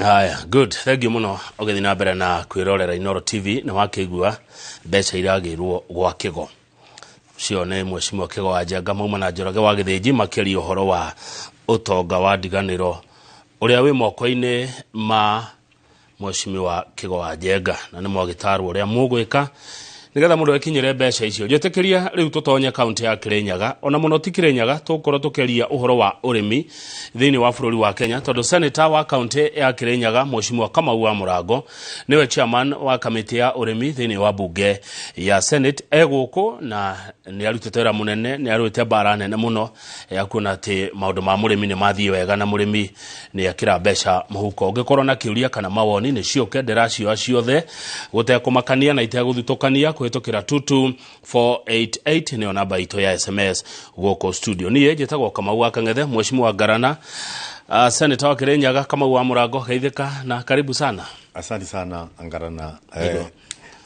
Haya, good, thank you muno. Ũgĩthiĩ na mbere na kwĩrorera Inooro TV, nĩ wakĩigua mbeca iragĩrwo gwa Kĩgo. Ũcio nĩ Mheshimiwa Kĩgo wa Njenga mauma na Njoroge wa Gĩthĩnji makĩaria ũhoro wa ũtonga wa ndiganĩro ũrĩa wĩ moko-inĩ ma Mheshimiwa Kĩgo wa Njenga, na nĩ mwagĩtarwo ũrĩa mũgwĩka nĩgetha mũndũ akinyĩre mbeca icio. Njĩtĩkĩria rĩu tũtonye kaunti ya Kirinyaga, ona mũno ti Kirinyaga, tũgũkorwo tũkĩaria ũhoro wa ũrĩmi thĩinĩ wa bũrũri wa Kenya, tondũ senator wa kaunti ya Kirinyaga Mheshimiwa Kamau wa Mũrango nĩwe chairman wa kamĩtĩ ya ũrĩmi thĩinĩ wa bunge ya Senate. E gũkũ na nĩ arutĩte wĩra mũnene, nĩ arũĩte mbara nene mũno ya kuona atĩ maũndũ ma mũrĩmi nĩ mathiĩ wega na mũrĩmi nĩ ekĩra mbeca mũhuko. Ũngĩkorwo na kĩũria kana mawoni nĩ ciũke, ndĩracioa ciothe gũtekũmakania na itegũthutũkania kũhĩtũkĩra 22488, nĩyo namba itũ ya SMS gũkũ studio. Niĩ njĩtagwo Kamau wa Kang'ethe. Mheshimiwa Ngarana, Senator wa Kirinyaga Kamau wa Mũrango, geithĩka na karibu sana. Asante sana, Ngarana.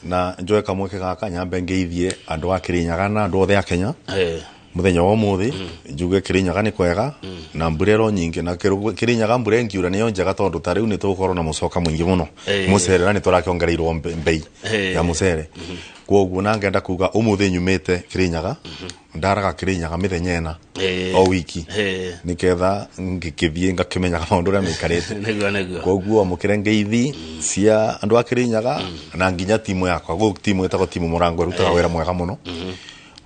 Na njoe kamweke gaka nyambe ngeithie andu a Kirinyaga na andu othe a Kenya muthenya wa umuthi. Njuge Kirinyaga ni kwega na mbura ĩro nyingĩ, na Kirinyaga mbura ĩngiura nĩyo njega, tondũ ta rĩu nĩ tũgũkorwo na mũcoka mũingĩ mũno mũcere, na nĩ tũrakĩongereirwo mbei ya mũcere. Kwoguo na ngenda kuga ũmũthĩ nyumĩte Kirinyaga, ndaraga Kirinyaga mĩthenya 4 o wiki niketha ngĩkĩthiĩ ngakĩmenyaga maũndũ ũrĩa maikarĩte. Nĩguo nĩguo. Koguo amũkĩre ngeithi cia andũ a Kirinyaga na nginya timu yakwa gũkũ, timu ĩtagwo timu Mũrango, ĩrutaga wĩra mwega mũno,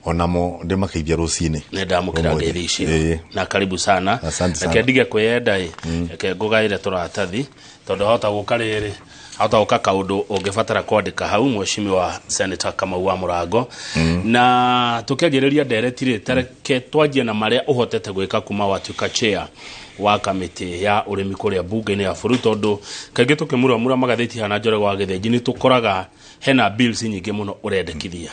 onamo ndĩmakeithia rũcinĩ. Nĩ ndamũkĩra Ũmũthĩ. ngeithi icio na karibu sana. Asante sana. Reke ndige kwĩyenda ĩ, reke ngũgaĩre tũratathi, tondũ hota gũka rĩrĩ, hota gũka kaũndũ ũngĩbatara kwandĩka hau. Mheshimiwa Senator Kamau wa Mũrango, na tũkĩanjĩrĩria ndereti rĩ, tareke twanjie na marĩa ũhotete gwĩka kuma watuĩka chair wa kamĩtĩ ya ũrĩmi kũrĩa bunge-inĩ ya bũrũri, tondũ kaingĩ tũkĩmuramura magathĩti hana Njoroge wa Gĩthĩnji nĩ tũkoraga hena bills nyingĩ mũno ũrendekithia.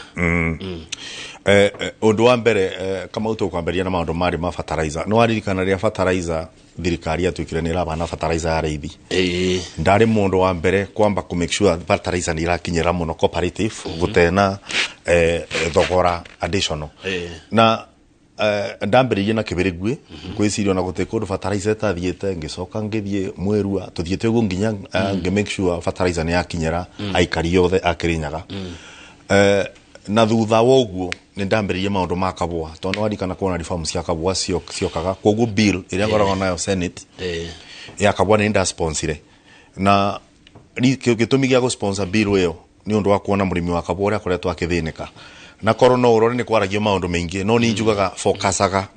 Ũndũ wa mbere, Kamau, tũkwambĩrĩria na maũndũ marĩ ma fertilizer. Nĩ waririkana rĩrĩa fertilizer thirikari yatuĩkire nĩ ĩrabana fertilizer ya raithi? Ndarĩ mũndũ wa mbere kwamba kũ make sure fertilizer nĩ irakinyĩra mũno cooperative gũtena thogora additional. Na ndambĩrĩirie na Kĩbĩrĩguĩ, ngwĩciria ona gũtĩ kũndũ fertilizer ĩtathiĩte, ngĩcoka ngĩthiĩ Mwĩrua, tũthiĩte ũguo nginya ngĩ make sure fertilizer nĩ yakinyĩra aikari othe a Kĩrĩnyaga. Na thutha wa ũguo nĩ ndambĩrĩirie maũndũ ma kabũa, tondũ nĩ kuona reform cia kabũa ciokaga, koguo bill ĩrĩa ngoragwo nayo Senate ya kabũa nĩ ndasponsire, na gĩtũmi gĩa gũsponsor bill ĩyo nĩ ũndũ wa kuona mũrĩmi wa kabũa ũrĩa akoretwo akĩthĩnĩka, na korwo no ũrore nĩ kwaragio maũndũ maingĩ, no nĩ njugaga focusaga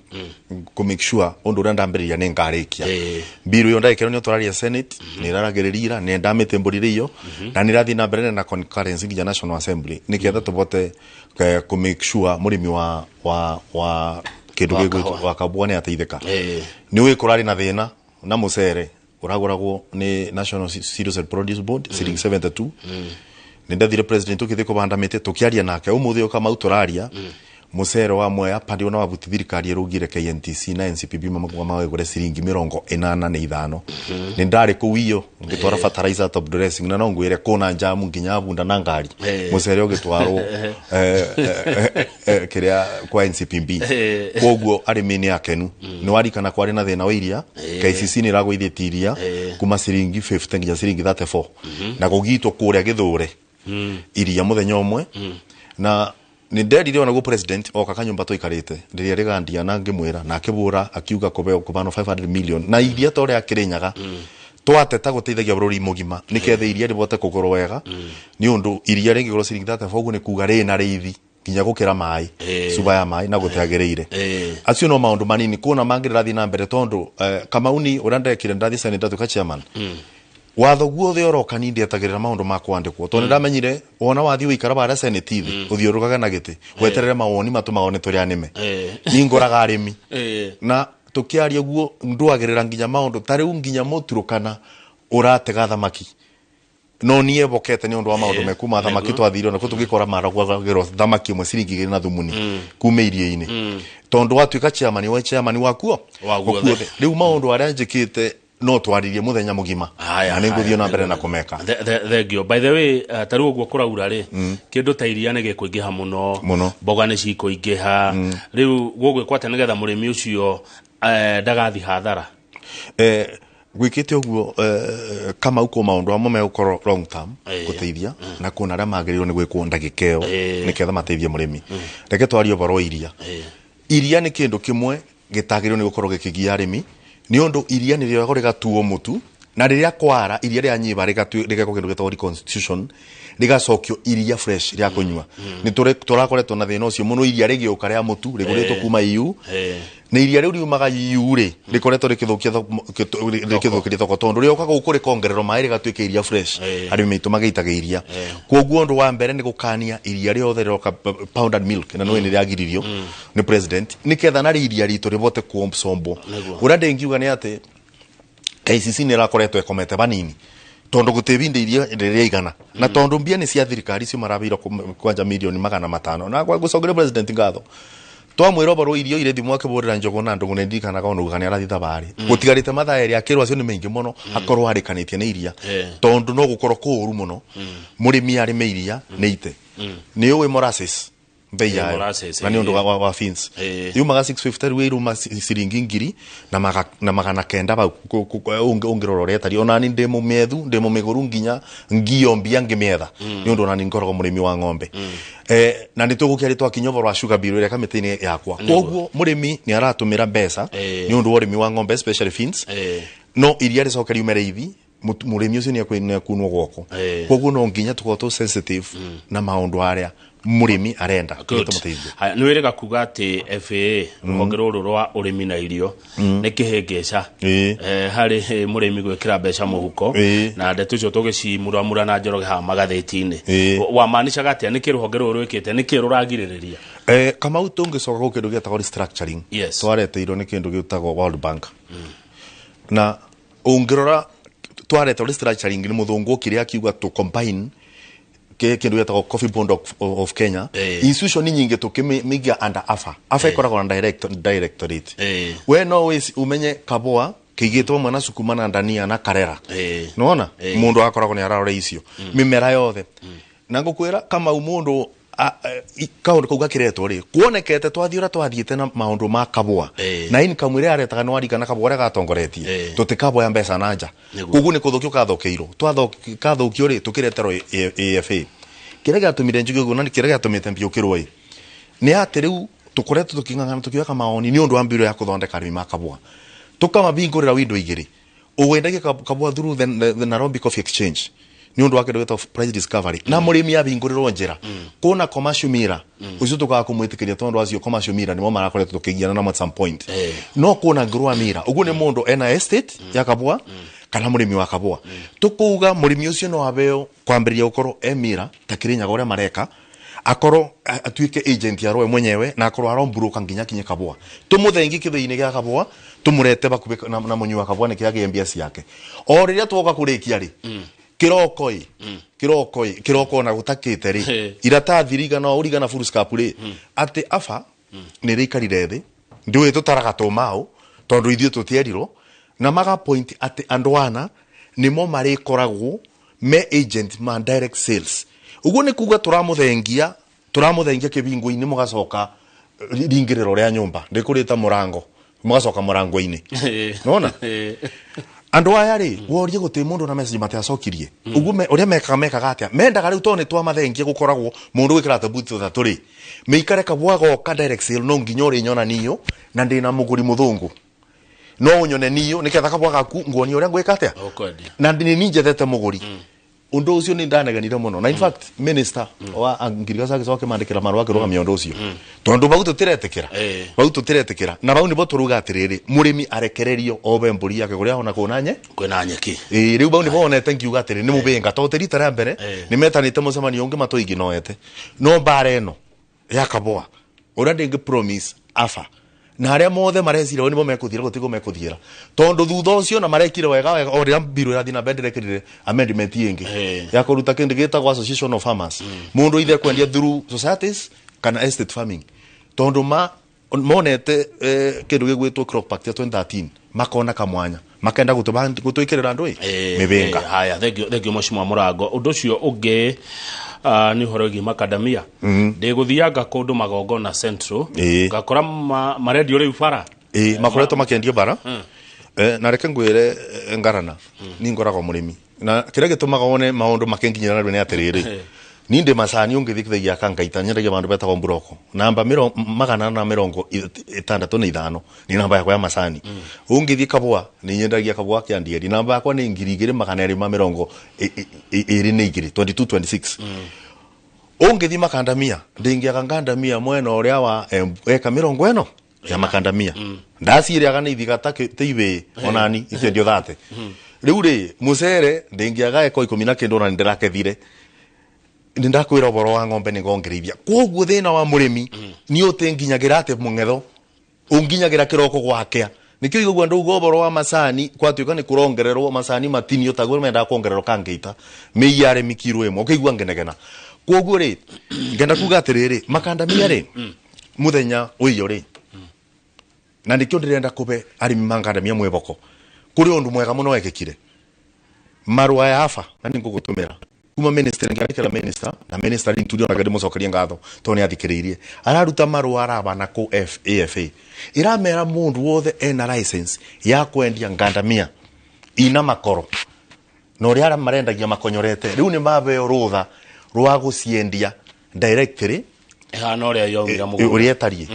kũ make sure ũndũ ũrĩa ndambĩrĩria nĩ ngarĩkia. Bill ĩyo ndagĩkĩrwo nĩ ũtwararia Senate, nĩ ĩraragĩrĩria ira, nĩ ndamĩtĩmbũrire iyo, na nĩ ĩrathiĩ na mbere na concurrence nginya National Assembly, nĩgetha tũbote kũ make sure mũrĩmi wa kĩndũ Wa gĩgwĩtwo kahũa. Wa kabũa nĩ ateithĩka. Nĩ ũĩ kũrarĩ na thĩna na mũcere ũragũragwo nĩ National Cereals and Produce Board ciringi 72. Nĩ ndathire president tũkĩthiĩ kũbanda mĩtĩ, tũkĩaria nake. Ũmũthĩ ũyũ, Kamau, tũraria, mũcere wa Mwea pandi ona wabuti thirikari ĩrũgire KNTC na NCPB mawĩgũre ciringi 85. Nĩ ndarĩ kũu iyo ngĩtwara fertilizer top dressing, na no ngwĩre kũna njamu nginya bunda na ngari mũcere ũgĩtwarwo kĩrĩa kwa NCPB. Koguo arĩmi nĩ akenu. Nĩ warikana kwarĩ na thĩna wa iria, KCC nĩ ĩragũithĩtie iria kuma ciringi 50 nginya ciringi 34, na gũgitwo kũrĩa gĩthũre iria mũthenya ũmwe. Na nĩ nderire onaguo president oka kanyũmba tũikarĩte rĩrĩa rĩgandia, na ngĩmwĩra na akĩbũra akiuga kũbeo kũbanwo 500 million na iria ta ũrĩa Kĩrĩnyaga twateta gũteithagia bũrũri mũgima nĩketha iria rĩbote kũgũrwo wega, nĩ ũndũ iria rĩngĩgũrwo ciringi 34 ũguo nĩ kuga rĩna rĩithi nginya gũkĩra maĩ, cuba ya maĩ, na gũtiagĩrĩire. Acio no maũndũ manini, kuona mangĩ rĩrathiĩ na mbere, tondũ Kamauni ũrĩa ndekire ndathiĩ Senate ndatuĩka chairman, watho guothe ũroka ni ndietagĩrĩra maũndũ ma kwandĩkwo, tondũ nĩndamenyire wona wathiĩ ũikara barĩa Senate thĩ ũthiũrũrũkaga na gĩtĩ weterere mawoni matũmagwo nĩ tũrĩ anĩme. Ningũraga arĩmi na tũkĩaria guo ndwagĩrĩra nginya maũndũ ta rĩu nginya mũturũkana ũratega thamaki, no niĩ bokete nĩ ũndũ wa maũndũ mekuma thamaki. Twathire ona kũ tũgĩkora maragwagĩrwo thamaki ĩmwe ciringi 2 na thumuni kuma iria-inĩ, tondũ watuĩka chairman we chairman wakuo. Wa guothe. Rĩu maũndũ arĩa njĩkĩte no twaririe mũthenya mũgima, Haya, na nĩ ngũthiĩ na mbere haya. na kũmeka. Thengio. By the way, ta rĩu ũguo kũraura rĩ, kĩndũ ta iria nĩ gĩkũingĩha mũno. Mũno. Mboga nĩ cikũingĩha. Rĩu gũgwĩkwo atĩa nĩgetha mũrĩmi ũcio ndagathi hathara? Gwikite uguo kama uko maundu amwe megukorwo long term guteithia na kuona aria magiriirwo ni gwikwo ndagika iyo niketha mateithie murimi. Reke twarie ũhoro wa iria. Iria ni kindu kimwe gitagiriirwo ni gukorwo gikigia arimi ni undu iria ni rĩoyagwo rĩgatuo mũtu na rĩrĩa kwara iria rĩa nyiba rĩgekwo kĩndũ gĩtagwo reconstitution rĩgacokio iria fresh rĩa kũnyua. Nĩ tũrakoretwo na thĩna ũcio mũno, iria rĩgĩũka rĩa mũtu rĩgũrĩtwo kuma EU na iria rĩu riumaga EU rĩ rĩkoretwo rĩkĩthũkia thoko tondũ rĩoka gũkũ rĩkongererwo maĩ rĩgatuĩka iria fresh, arĩmi aitũ magĩitaga iria. Koguo ũndũ wa mbere nĩ gũkania iria rĩothe rĩroka powdered milk na nĩ rĩagiririo nĩ president nĩketha narĩ iria ritũ rĩvote kuomsombwo. Ũrĩa ndĩngiuga nĩ atĩ KCC nĩ ĩrakoretwo ĩkomete banini tondu gutibinde iria riria igana na tondu mbia ni cia thirikari cio marabeirwo kwanja milioni 500 na kwa gucokeria president ngatho twamwira ũhoro irio ire thimu akĩbũrĩra njogo na ndũng'ũ ndirikanaga ona uga nĩ arathi thabarĩ gũtigarĩte mathaa erĩ akĩrwo acio nĩ maingĩ mũno akorwo arĩkanĩtie nĩ iria tondu no gũkorwo kũũru mũno mũrĩmi arĩme iria nĩ ite nĩ ũĩ molasses bei yayo na nĩ ũndũ wa fins yumaga 650 rĩu ĩruma ciringi 1000 na 900 bau ũngĩrora ũrĩa ĩtariĩ. Onani ndĩ mũmĩethu ndĩ mũmĩgũru nginya ngio mbia ngĩmĩetha nĩ ũndũ onani ngoragwo mũrĩmi wa ng'ombe na nĩ tũgũkĩarĩ twakinya ũhoro wa sugar bill ĩrĩa kamĩtĩ-inĩ yakwa. Koguo mũrĩmi nĩ aratũmĩra mbeca nĩ ũndũ wa ũrĩmi wa ng'ombe especially fins no iria rĩcoke riume rĩithi mũrĩmi ũcio nĩ ekunwo guoko. Koguo no nginya tũkorwo tũ sensitive na maũndũ arĩa mũrĩmi arenda. Nĩ wĩrĩga kuga atĩ FAA rũhonge rũrũ rwa ũrĩmi na irio nĩ kĩhĩngĩca harĩ mũrĩmi gwĩkĩra mbeca mũhuko na ndeto icio tũgĩcimuramura na Njoroge haha magathĩti-inĩ. Wamaanishaga atĩa? Nĩkĩ rũhonge rũrũ rwĩkĩte? Nĩkĩ rũragirĩrĩria? Kamau tũngĩcoka gũ kĩndũ gĩtagwo restructuring twareteirwo nĩ kĩndũ gĩtagwo World Bank na ũngĩrora twaretwo restructuring nĩ mũthũngũ okire akiuga tũ combine kindu gĩtagwo Coffee Board of Kenya institution nyingĩ tũkĩmĩiga under AFA. AFA ĩkoragwo na directorate. We no umenye Kaboa kĩigĩtwo hamwe na sukuma na ndania na karera nĩwona mũndũ akoragwo nĩ ararora icio mĩmera yothe na ngũkwĩra Kamau mũndũ kaũndũ kau gakĩretwo rĩ kuonekete twathiĩ ũrĩa twathiĩte na maũndũ ma Kaboa na income ĩrĩa aretaga nĩ warikana Kaboa ũrĩa gatongoretie tũtikaboya mbeca na nja koguo nĩ kũthũkio kathũkĩirwo kathũkio rĩ tũkĩreterwo AFA kĩrĩa gĩatũmire njuge ũguo na kĩrĩa gĩatũmĩte mbiũkĩrwo ĩ nĩ atĩ rĩu tũkoretwo tũkĩng'ang'ana tũkĩoka maoni nĩ ũndũ wa mbiro ya kũthondeka arĩmi ma Kaboa tũkamahingũrĩra window igĩrĩ ũgwendagia Kaboa through the Nairobi Coffee Exchange nĩ ũndũ wa kĩndũ gĩtagwo price discovery na mũrĩmi ahingũrĩrwo njĩra kũna commercial mira ũcio tũkaga kũmwĩtĩkĩria tondũ acio commercial mira nĩmo marakoretwo tũkĩgiana namo at some point no kũna grower mira ũguo nĩ mũndũ ena estate ya Kaboa kana mũrĩmi wa Kaboa tũkauga mũrĩmi ũcio no abeo kwambĩrĩria gũkorwo e mira ta Kĩrĩnyaga ũrĩa mareka akorwo atuĩke agent ya rowe mwenyewe na akorwo aromburuka nginya kinye Kaboa tũmũthengi kĩthĩi-inĩ gĩa Kaboa tũmũrete bakubĩ na mũnyui wa Kaboa nĩkĩo agĩe mbia ciake o rĩrĩa twoka kũrĩkia rĩ kiroko kiroko kiroko na gutakite ri iratathi rigana urigana full scope ri ati afa ni rikarire thi ndiwe tutaraga tumau tondu ithuĩ tutierirwo na maga point ati andu ana nimo marikoragwo me agent ma direct sales uguo ni kuga turamuthengia kibingu-inĩ mugacoka ringiriro ria nyumba ndikurita murango mugacoka murango-inĩ nona andu aya ri worie guti mundu na message matiacokirie uguo uria mekaga atia mendaga riu to ni twamathengie gukoragwo mundu gwikira tabuti tatu ri meikare Kaboa goka direct sale no nginya uri nyona niyo na ndina muguri muthungu no unyone niyo niketha Kaboa gaku nguonie uria ngwika atia na ni njethete muguri undu ucio ni ndaneganire muno na in fact minister wa ngirigaca agicoka akimandikira marua akirugamia undu ucio tondu bau tutiretikira bau tutiretikira na bau nibo turuga atiriri murimi arekererio obe mburi yake kuria ona kuna nye kwina nyeki riu bau nibo onete ngiuga atiriri ni mubinga to rita ria mbere ni metanite mucemanio ungi matuiginoete no mbara ino ya Kaboa uria ndingi promise afa na aria mothe marecira nibo mekuthira gutigo mekuthiira tondu thutha ucio na marekire wega wega o riria mbiru irathi na mbere ndirekirire amendment ingi ya kuruta kindu gitagwo association of farmers mundu ithe kwendia through societies kana estate farming tondu ma monete kindu gigwitwo crop pact ya 2013 makona kamwanya makenda gutwikirira andu mibinga. Haya, thank you mheshimiwa Murango. Undu ucio ungi ni uhoro wĩgiĩ makadamia ndiguthianga kundu Magongona Central ngakora marendio riu bara makoretwo makiendio bara. Na reke ngwire ngarana ni ngoragwo murimi na kiria gitumaga wone maundu makinginyira narua ni atiriri ni ndi macani ungithikithagia kangaita nyendagia bandu betagwo mburoko namba 465 ni namba yakwa ya macani ungithi kabwa ni nyendagia kabwa kia ndieri namba yakwa ni 2222 2226 ungithi makandamia ndingiaga ngandamia mwena uria wa eka 40 ya makandamia ndaciriaga ni ithigata tiibe onani ikendio thate riu ri mucere ndingiaga eko 10 na kindu na ndirakethire ndakwira uboro wa ng'ombe ni ngongereithia koguo thina wa murimi ni utinginyagira ati mungetho unginyagira kiroko gwakea nikio igua ndugo uboro wa macani kwatuika ni kurongererwo macani matinio taguo menda kuongererwo kangeita mei arimi kiro imwe ukaigua ngenegena koguo ri ngenda kuga atiriri makandamia ri muthenya uiyo ri na nikio ndirenda kube arimi makandamia mwiboko kuri undu mwega muno wekekire marua ya afa na ningugutumira kuma minister ngirikira minister na minister rinturio na ngadi mucokerie ngatho to ni athikiriirie araruta marua arabana ku AFA iramera mundu wothe ena license ya kwendia ngandamia ina makoro na uria aria marendagia makonyorete riu ni mabeo rutha rwa guciendia directly ihana uria yaumira mugunda uria etarie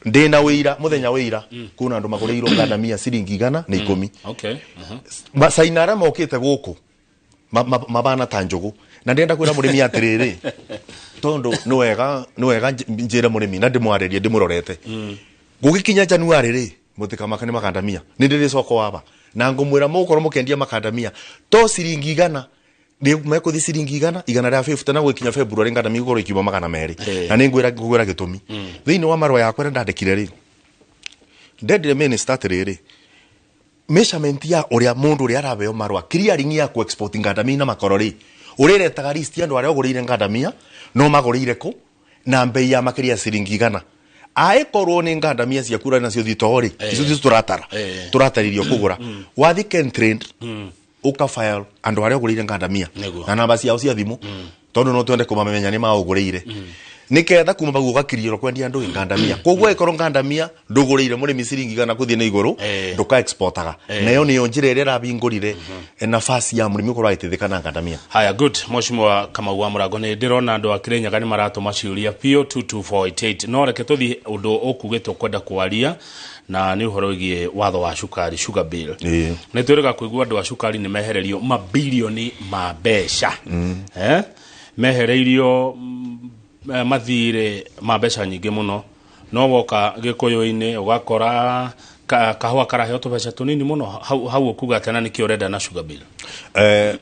ndina wira muthenya wira kuna andu magurirwo ngandamia ciringi 110. Okay. Macaina aria mokite guku mabana ta njugu na ndenda kwira murimi atiriri tondu ni wega njire murimi na ndimwaririe ndimurorete gugikinya January ri mutikamaka ni makandamia ni ndiri coko waba na ngumwira mukorwo mukendia makandamia to ciringi 100 ni mekuthi ciringi 100 150 na gukinya February ngandamia gukorwo ikiuma 200 na ni ngwira gitumi thiini wa marua yakwa ria ndandikire ri ndendire minister atiriri measurement ya uria mundu uria arabeo marua clearing ya ku export ngandamia na makoro ri uriretaga list ya andu aria ugurire ngandamia no magurire ku na mbei ya makiria ciringi 100 aikorwo ni ngandamia ciaku ura nacio thito ri icio ticio turatara turataririo kugura wathi Kentrade uka file andu aria ugurire ngandamia na namba ciao cia thimu tondu no twende kumamenya ni maugurire niketha kuma bau ugakirirwo kwendia andu ngandamia koguo ikorwo ngandamia ndugurire murimi ciringi 100 kuthie na iguru nduka exportaga nayo niyo njira iria irabingurire nafasi ya murimi ukorwo agitithika na ngandamia. Haya, good. Mheshimiwa Kamau wa Murango, ni ndirona andu a Kirinyaga ni maratuma ciuria PO 22488 no reke tuthie undu ukugite ukwenda kwaria na ni uhoro wigie watho wa cukari, sugar bill. Ni twirega kuigua andu a cukari ni mehererio mabilioni ma mbeca mehereirio mathire ma mbeca nyingĩ mũno no woka gĩkũyũ-inĩ ũgakora kahũa karaheo tũbeca tũnini mũno hau ũkuga atĩa na nĩkĩo ũrenda na sugar bill?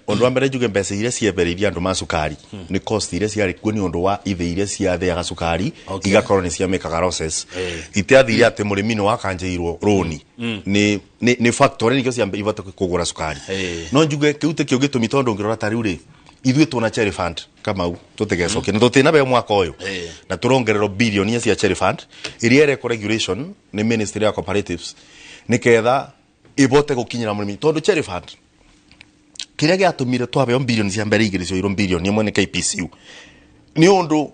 Ũndũ wa mbere njuge mbeca iria ciembereirie andũ ma cukari nĩ cost iria ciarĩ kuo nĩ ũndũ wa ithĩ iria ciathĩaga cukari igakorwo nĩ ciamĩkaga losses itiathire atĩ mũrĩmi nĩ wakanjĩirwo rũni nĩ factory nĩkĩo ciambe ibote kũgũra cukari no njuge kĩu tikĩo gĩtũmi tondũ ũngĩrora ta rĩu rĩ ithuĩ tuna cherry fund Kamau tutigecokia na tutina be mwaka uyu na turongererwo bilioni cia cherry fund iria ĩrekwo regulation ni ministry ya cooperatives niketha ibote gukinyira murimi tondu cherry fund kiria giatumire twabeo bilioni cia mbere igiri cioirwo bilioni imwe ni KPCU ni undu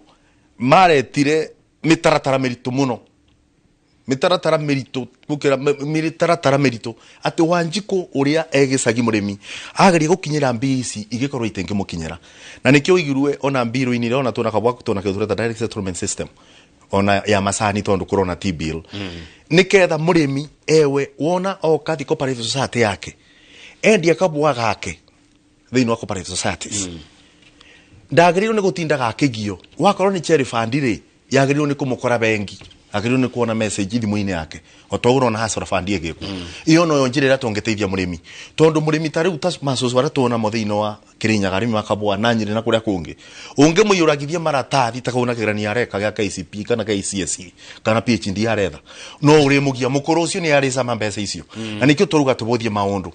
maretire mitaratara miritu muno mitaratara miritu gukira mitaratara miritu ati Wanjiku uria egicagi murimi ageria gukinyira mbi ici igikorwo itingimukinyira na nikio igirue ona mbiru-ini ira ona tuna kabwa tuna kitureta direct settlement system ona ya macani tondu kurona T bill niketha murimi ewe wona o kathi cooperative society yake endia kabwa gake thiini wa cooperative societies ndagĩrĩirwo nĩ gũtindaga akĩgio wakorwo nĩ cherry fund rĩ yagĩrĩirwo nĩ kũmũkora bengi agĩrĩirwo nĩ kuona message thimũ-inĩ yake o ta ũguo ũrona Hustler Fund ĩgĩkwo iyo noyo njĩra ĩrĩa tũngĩteithia mũrĩmi tondũ mũrĩmi ta rĩu ta macũcũ arĩa tuonamo thĩinĩ wa Kirinyaga arĩmi makabwa na Nyĩrĩ na kũrĩa kũngĩ ũngĩmũiyũragithia maratathi ta kau na kĩgeranio areka gĩa KCPE kana KCSE kana PhD aretha no ũrĩmũgia mũkũrũ ũcio nĩ arĩcama mbeca icio na nĩkĩo tũruga tũbũthie maũndũ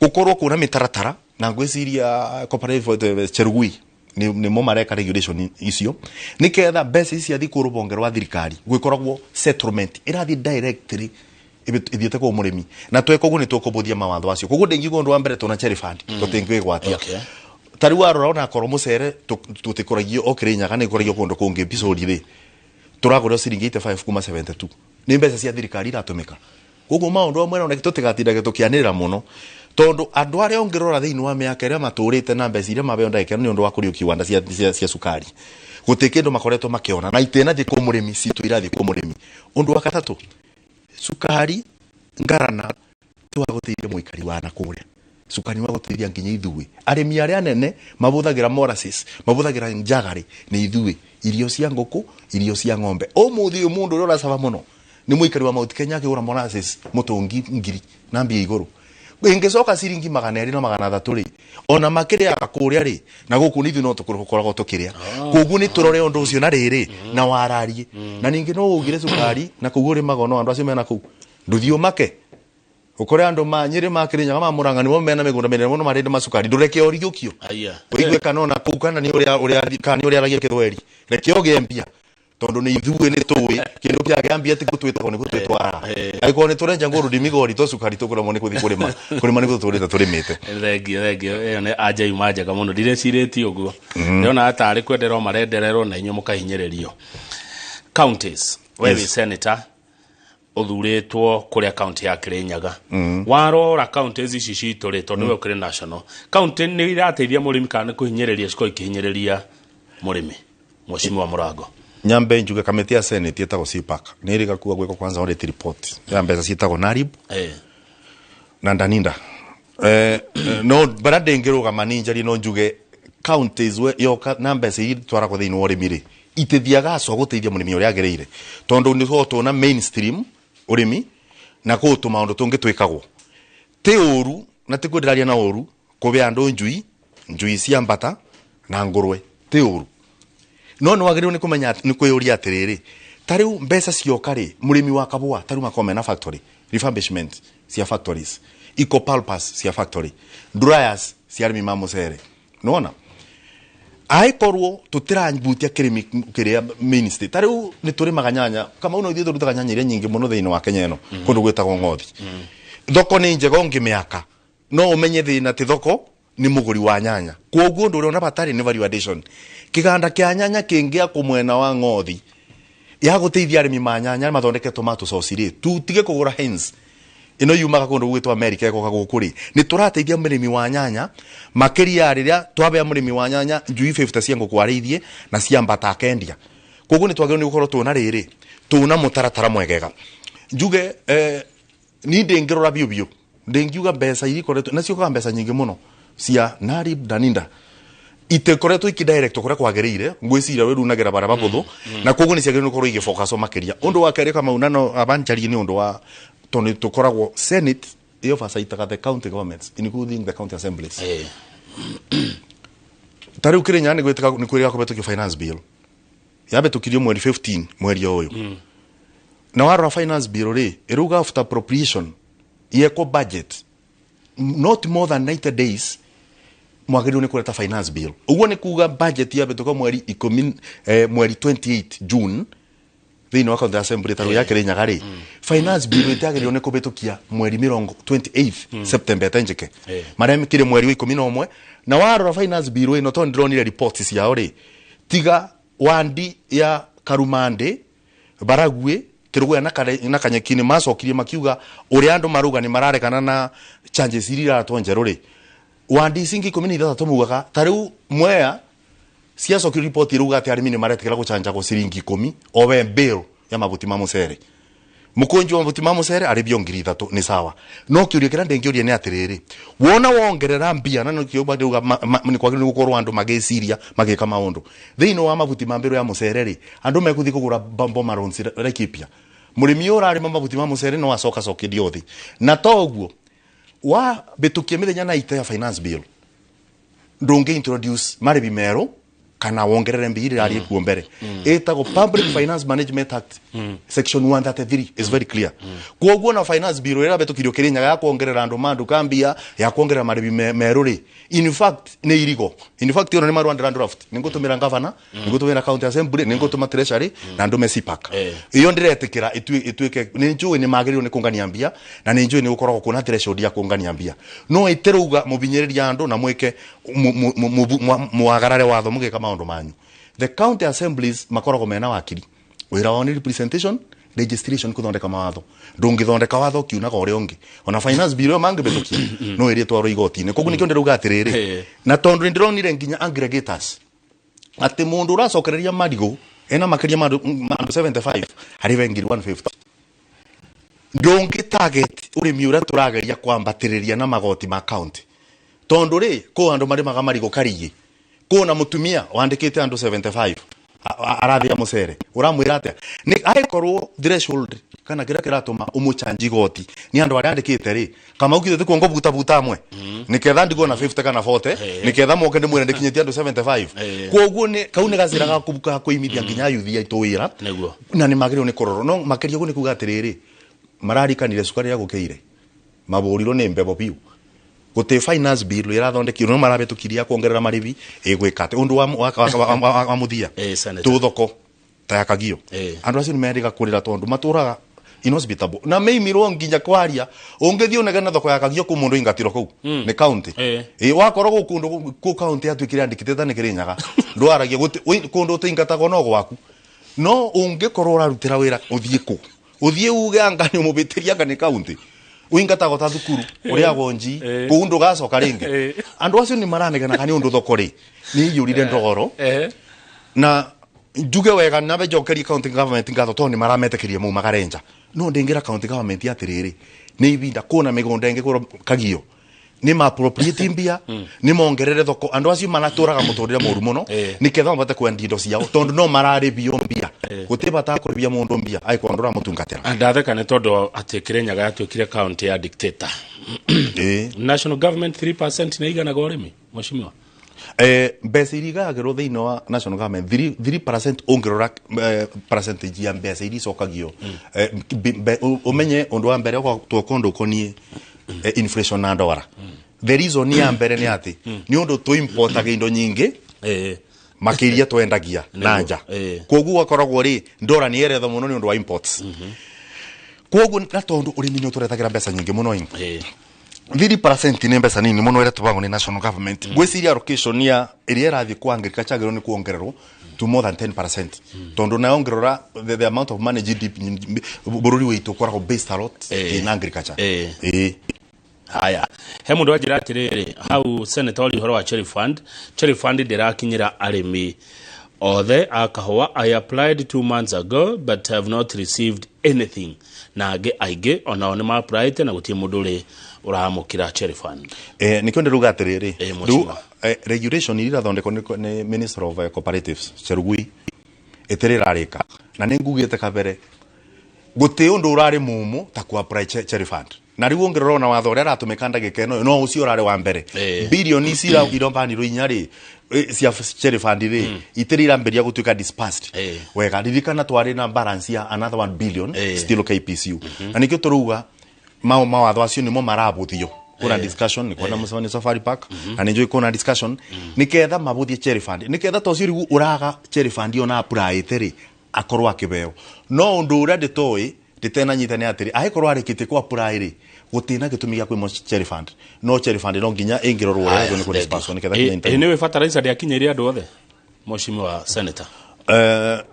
gũkorwo kwĩna mĩtaratara na ngwĩciria cooperative Cherugui ni mo mareka regulation icio niketha mbeca ici ciathi kũ rũhonge rwa thirikari gwĩkoragwo settlement ĩrathiĩ directly ithiĩte kũ mũrĩmi na tweka ũguo nĩ tũkũbũthia mawatho acio koguo ndingiuga ũndũ wa mbere tũna cherry fund tũtingĩgwatia ta rĩu warora ona akorwo mũcere tũtikũragio o Kirinyaga nĩ kũragio kũndũ kũngĩ Mbicũri rĩ tũragũra ciringi 85 kuma 72 nĩ mbeca cia thirikari iratũmĩka Koguo maundu amwe na tutigatindage tukianirira muno tondu andu aria ungirora thiini wa miaka iria maturite na mbeca iria mabeo ndagika ni undu wa kurio kiwanda cia cukari guti kindu makoretwo makiona na itena thi ku murimi citu irathi ku murimi. Undu wa gatatu, cukari ngarana ti wa guteithia muikari wa na kuria, cukari wa guteithia nginya ithuĩ arĩmi arĩa anene mabũthagĩra molasses, mabũthagĩra njagari nĩ ithuĩ, irio cia ngũkũ, irio cia ng'ombe. Ũmũthĩ ũyũ mũndũ ũrĩa ũracaba mũno nĩ mũikari wa Mount Kenya akĩgũra molasses mũtũngi ngiri na mbia igũrũ, ĩngĩcoka ciringi 200 na 300 rĩ, ona makĩrĩaga kũrĩa rĩ, na gũkũ nĩ ithuĩ no tũkoragwo tũkĩrĩa. Koguo nĩ tũrore ũndũ ũcio na rĩrĩ na wararie, na ningĩ no ũgire cukari na kũu ũrĩmaga no andũ acio mena kũu ndũthiĩ ũmake ukore andu ma Nyeri ma Kirinyaga ma Murang'a nĩmo mena mĩgũnda mĩnene mũno marĩndĩ macukari, ndũreke ũriũkio ũigue kana ona kũu kana nĩ ũrĩa ũrĩa kana nĩ ũrĩa aragia gĩthweri, reke ũgĩe mbia tondu nĩ ithuĩ nĩ tũĩ kĩndũ kĩagĩa mbia ti gũtwĩtagwo nĩ gũtwĩtwara. Angĩkorwo nĩ tũrenja ngũrũndi migori to cukari tũkũremwo nĩ gũthiĩ kũrĩma, kũrĩma nĩ gũtũrĩte tũrĩmĩte. Thengio, thengio. Ĩyo nĩ anja yuma njega mũno, ndireciirĩtie ũguo, ndĩrona tarĩ kwenderwo marendererwo na inyuĩ mũkahinyĩrĩrio. Counties, we wĩ senator ũthurĩtwo kũrĩa county ya Kirinyaga, warora counties ici citũ rĩ, tondũ we ũkĩrĩ national, county nĩ irateithia mũrĩmi kana nĩ kũhinyĩrĩria cikorwo ikĩhinyĩrĩria mũrĩmi, mheshimiwa Mũrango? Nyambe njuge kamĩtĩ ya senate ĩtagwo CPAC nĩ ĩrĩ gakua gwĩka kwanza audit report ya mbeca ciĩtagwo NARIB na Ndaninda. No bara ndĩngĩrũgama ninjarie no njuge counties we yoka na mbeca iria itwaragwo thĩinĩ wa ũrĩmi rĩ, itithiaga acwa gũteithia mũrĩmi ũrĩa agĩrĩire, tondũ nĩ tũkoragwo na mainstream ũrĩmi na kũu tũmaũndũ tũngĩ twĩkagwo ti ũru na ti kwenderaria na ũru kũbe andũ njui, njui cia mbata na ngũrwe ti ũru, no nĩ wagĩrĩirwo nĩ kũmenya nĩ kwĩyũria atĩrĩrĩ, ta rĩu mbeca cioka rĩ, mũrĩmi wa kabũa ta rĩu makorwo mena factory refurbishment cia factories, eco pulpers cia factory, dryers cia arĩmi ma mũcere, nĩwona angĩkorwo tũtirabutia kĩrĩmi kĩrĩa ministry. Ta rĩu nĩ tũrĩmaga nyanya kama no ithuĩ tũrutaga nyanya iria nyingĩ mũno thĩinĩ wa Kenya ĩno, kũndũ gwĩtagwo Ng'othi. Thoko nĩ njega ũngĩmĩaka, no ũmenye thĩna ti thoko, nĩ mũgũri wa nyanya. Kwoguo ũndũ ũrĩa ona batarĩ nĩ value addition, kĩganda kĩa nyanya kĩngĩakwo mwena wa Ng'othi ya gũteithia arĩmi ma nyanya mathondeke tomato sauce rĩ, tutige kũgũra Heinz ĩno yumaga kũndũ gwĩtwo America ĩgoka gũkũ rĩ, nĩ tũrateithia mũrĩmi wa nyanya makĩria rĩrĩa twabea mũrĩmi wa nyanya njui 50 cia ngũkũ arĩithie na cia mbata akendia. Koguo nĩ twagĩrĩirwo nĩ gũkorwo tũna rĩrĩ tũna mũtaratara mwegega. Njuge ni ndĩngĩrora biũ biũ ndĩngiuga mbeca iria ikoretwo na ciũkaga mbeca nyingĩ mũno cia NARIB, Daninda itekoretwo ikidirect kuria kwagiriire, ngwiciria wirunagĩra bara babuthu na koguo nĩ ciagĩrĩirwo gũkorwo igĩfocuswo makĩria. Ũndũ wa kerĩ kama unano abanjarie nĩ ũndũ wa tondũ tũkoragwo senate ĩoversightaga the county governments, including the county assemblies. Ta rĩu Kĩrĩnyaga nĩ gwĩtĩka nĩ kwĩrĩga kũhetũkio finance bill yabetũkirio mweri 15 mweri ũyũ, na warora finance bill rĩ, ĩrauga after appropriation yekwo budget not more than 90 days mwagĩrĩirwo nĩ kũreta finance bill. Ũguo nĩ kuga budget yabetũka mweri ikũmi, mweri 28 June thĩinĩ wa county assembly ta rĩu ya Kĩrĩnyaga rĩ, finance bill ĩtagĩrĩirwo nĩ kũhĩtũkia mweri mĩrongo 28 September ĩtenjeke marĩa kĩrĩ mweri wa 11. Na warora finance bill ĩno, tondũ ndĩronire reports ciao rĩ, tiga wandi ya Karumandĩ, Baragwi, Kĩrũgũya na Kanyeki nĩ macokirie makiuga ũrĩa andũ marauga nĩ mararekana na charges iria iratwo njerũ rĩ, wandi ici ingĩ 16 maugaga ta rĩu Mwea ciacokirio ripoti irauga atĩ arĩmi nĩ maretĩkĩra gũcanjagwo ciringi 10 o we bill ya mabuti ma mũcere. Mũkũnji wa mabuti ma mũcere arĩbio 3000 nĩ sawa, no kĩũria kĩrĩa ndĩngĩũria nĩ atĩrĩrĩ, wona wongerera mbia na nĩkĩo ndauga nĩ kwagĩrĩirwo nĩ gũkorwo andũ magĩciria magĩka maũndũ thĩinĩ wa mabuti ma mbĩrũ ya mũcere rĩ, andũ mekũthiĩ kũgũra Boma Loans Laikipia, mũrĩmi ũyũ ũrarĩma mabuti ma mũcere no acoka cokerio thĩ. Na toguo wa bĩtũkia mĩthenya na ite ya finance bill ndũngĩ introduce marĩbi merũ kana wongerere mbia iria irarĩ kuo mbere. Ĩtagwo Public Finance Management Act, section 133 is very clear. Kwoguo na finance bill ĩrĩa betũkirio Kĩrĩnyaga ya kuongerera andũ ma nduka mbia ya kuongerera marĩbi merũ rĩ, in fact nĩ irigo. In fact ĩno nĩ marũa ndĩra draft, nĩ ngũtũmĩra governor, nĩ ngũtũmĩra county assembly, nĩ ngũtũma treasury na ndũme CPAC. Iyo ndĩretĩkĩra ĩtuĩke nĩ njũĩ nĩ magĩrĩirwo nĩ kũngania mbia na nĩ njũĩ nĩ gũkoragwo kwĩna threshold ya kũngania mbia, no ĩtĩrauga mũbinyĩrĩria andũ na mwĩke mwagarare watho mũgĩka maũndũ manyu. The county assemblies makoragwo mena wakiri, wĩra wao nĩ representation Registration kuthondeka mawatho, ndungithondeka watho kiunaga uria ungi ona finance bill yo mangibitukia no iri twarwo igoti-ini. Koguo nikio ndirauga atiriri, na tondu ndironire nginya aggregators ati mundu uracokereria marigu ena makiria ma andu 75 hari ngiri 150. Ndungi target urimi uria turageria kwambatiriria na magoti ma county, tondu ri ku andu marimaga marigu karigi kuna mutumia wandikite andu 75 arathia mucere uramwira atia ni aikorwo threshold kana kira kiratuma umuchanji goti ni andu aria andikite ri kama ukite kuongo buta buta amwe ni ketha ndigwo na 50 kana 40 ni ketha moke ndi mwira ndikinyitie andu 75. Koguo ni kau ni gacira ga kubuka kuimithia nginya yuthi aitu wira na ni magirwo ni kororo no makiria guo ni kuga atiriri mararikanire cukari ya gukeire maburirwo ni mbebo biu gute finance bill irathondekirwo no marabitukiria kuongerera maribi igwika ati undu wa muthia tu thoko ta yakagio andu acio ni meriga kurira tondu maturaga inhospitable na meimirwo nginya kwaria ungithii unegene thoko yakagio ku mundu ingatiro kuu ni county wakorwo kundu ku county atuikire andikite ni Kirinyaga ndwaragia kundu utingatagwo no gwaku no ungikorwo urarutira wira uthie ku uthie uge anga ni umubitiria anga ni county uingatagwo ta thukuru uria gonji kuu ndugacoka ringi andu acio ni maraneganaga ni undu thoko ri ni iyurire ndogoro na njuge wega na bejokerie county government ngatho to ni marametekerie mu magarenja no ndingira county government atiriri ni ibinda kuna migunda ingi kuro kagio ni ma appropriate mbia ni mongerere thoko andu acio maraturaga muturire muru muno ni ketha mabate kwendia indo ciao tondu no mararibio mbia guti bata kuribia mundu mbia ai kwa ndura mutungatira. Ndatheka ni tondu ati Kirinyaga yatuikire county ya dictator. National government 3% ni iganaga urimi mheshimiwa. Mbeca iria igayagĩrwo thĩinĩ wa national government 3% ũngĩrora percentage ya mbeca iria icokagio ũmenye ũndũ wa mbere twoka ũndũ ũkoniĩ inflation na ndora. The reason ya mbere nĩ atĩ nĩ ũndũ tũimportaga indo nyingĩ makĩria twendagia na nja, koguo gakoragwo rĩ ndora nĩ eretha mũno nĩ ũndũ wa imports. Koguo na tondũ ũrĩmi nĩ ũtũretagĩra mbeca nyingĩ mũno 3% ni mbeca nini muno ira tubagwo ni national government. Gwiciria allocation ya iria irathie kwa agriculture agirwo ni kuongererwo to more than 10% tondu nayo ngirora the amount of money GDP bururi witu ukoragwo based a lot in agriculture. Haya, he mundu anjira atiriri hau senator uhoro wa Cherry Fund. Cherry Fund ndirakinyira arimi othe a kahua. I applied 2 months ago but have not received anything. Na angĩ aingĩ onao nĩ ma-applyĩte na gũtirĩ mũndũ ũrĩ ũramũkĩra Cherry Fund. Nikio ndiruga atiriri riu regulation iria irathondekwo ni Minister of Cooperatives Cherugui itiri irarika na ni ngugite kabere guti undu urari mumu ta ku apply Cherry Fund na riu ungirora na watho uria aratumika ndagika ino no ucio urari wa mbere bilioni ici irombanirwo inya ri cia Cherry Fund ri itiri irambiria gutuika dispersed wega. Ririkana twari na balance ya another 1 billion still KPCU na nikio turuga mawatho acio nimo marabuthio kuna discussion ni kuona mucemani Safari Park na ni kuna discussion ni ketha mabuthie Cherry Fund ni ketha to cio uraga Cherry Fund ona apply ri akorwo akibeo no undu uria nditoi nditena nyita ni atiri ahikorwo arikitie ku apply ri gutina gitumi gia kwimo Cherry Fund no Cherry Fund no nginya ingirorwo uria ni ku disperse ni ketha kinya. Ni we fertilizer ndiakinyiria andu othe mheshimiwa senator?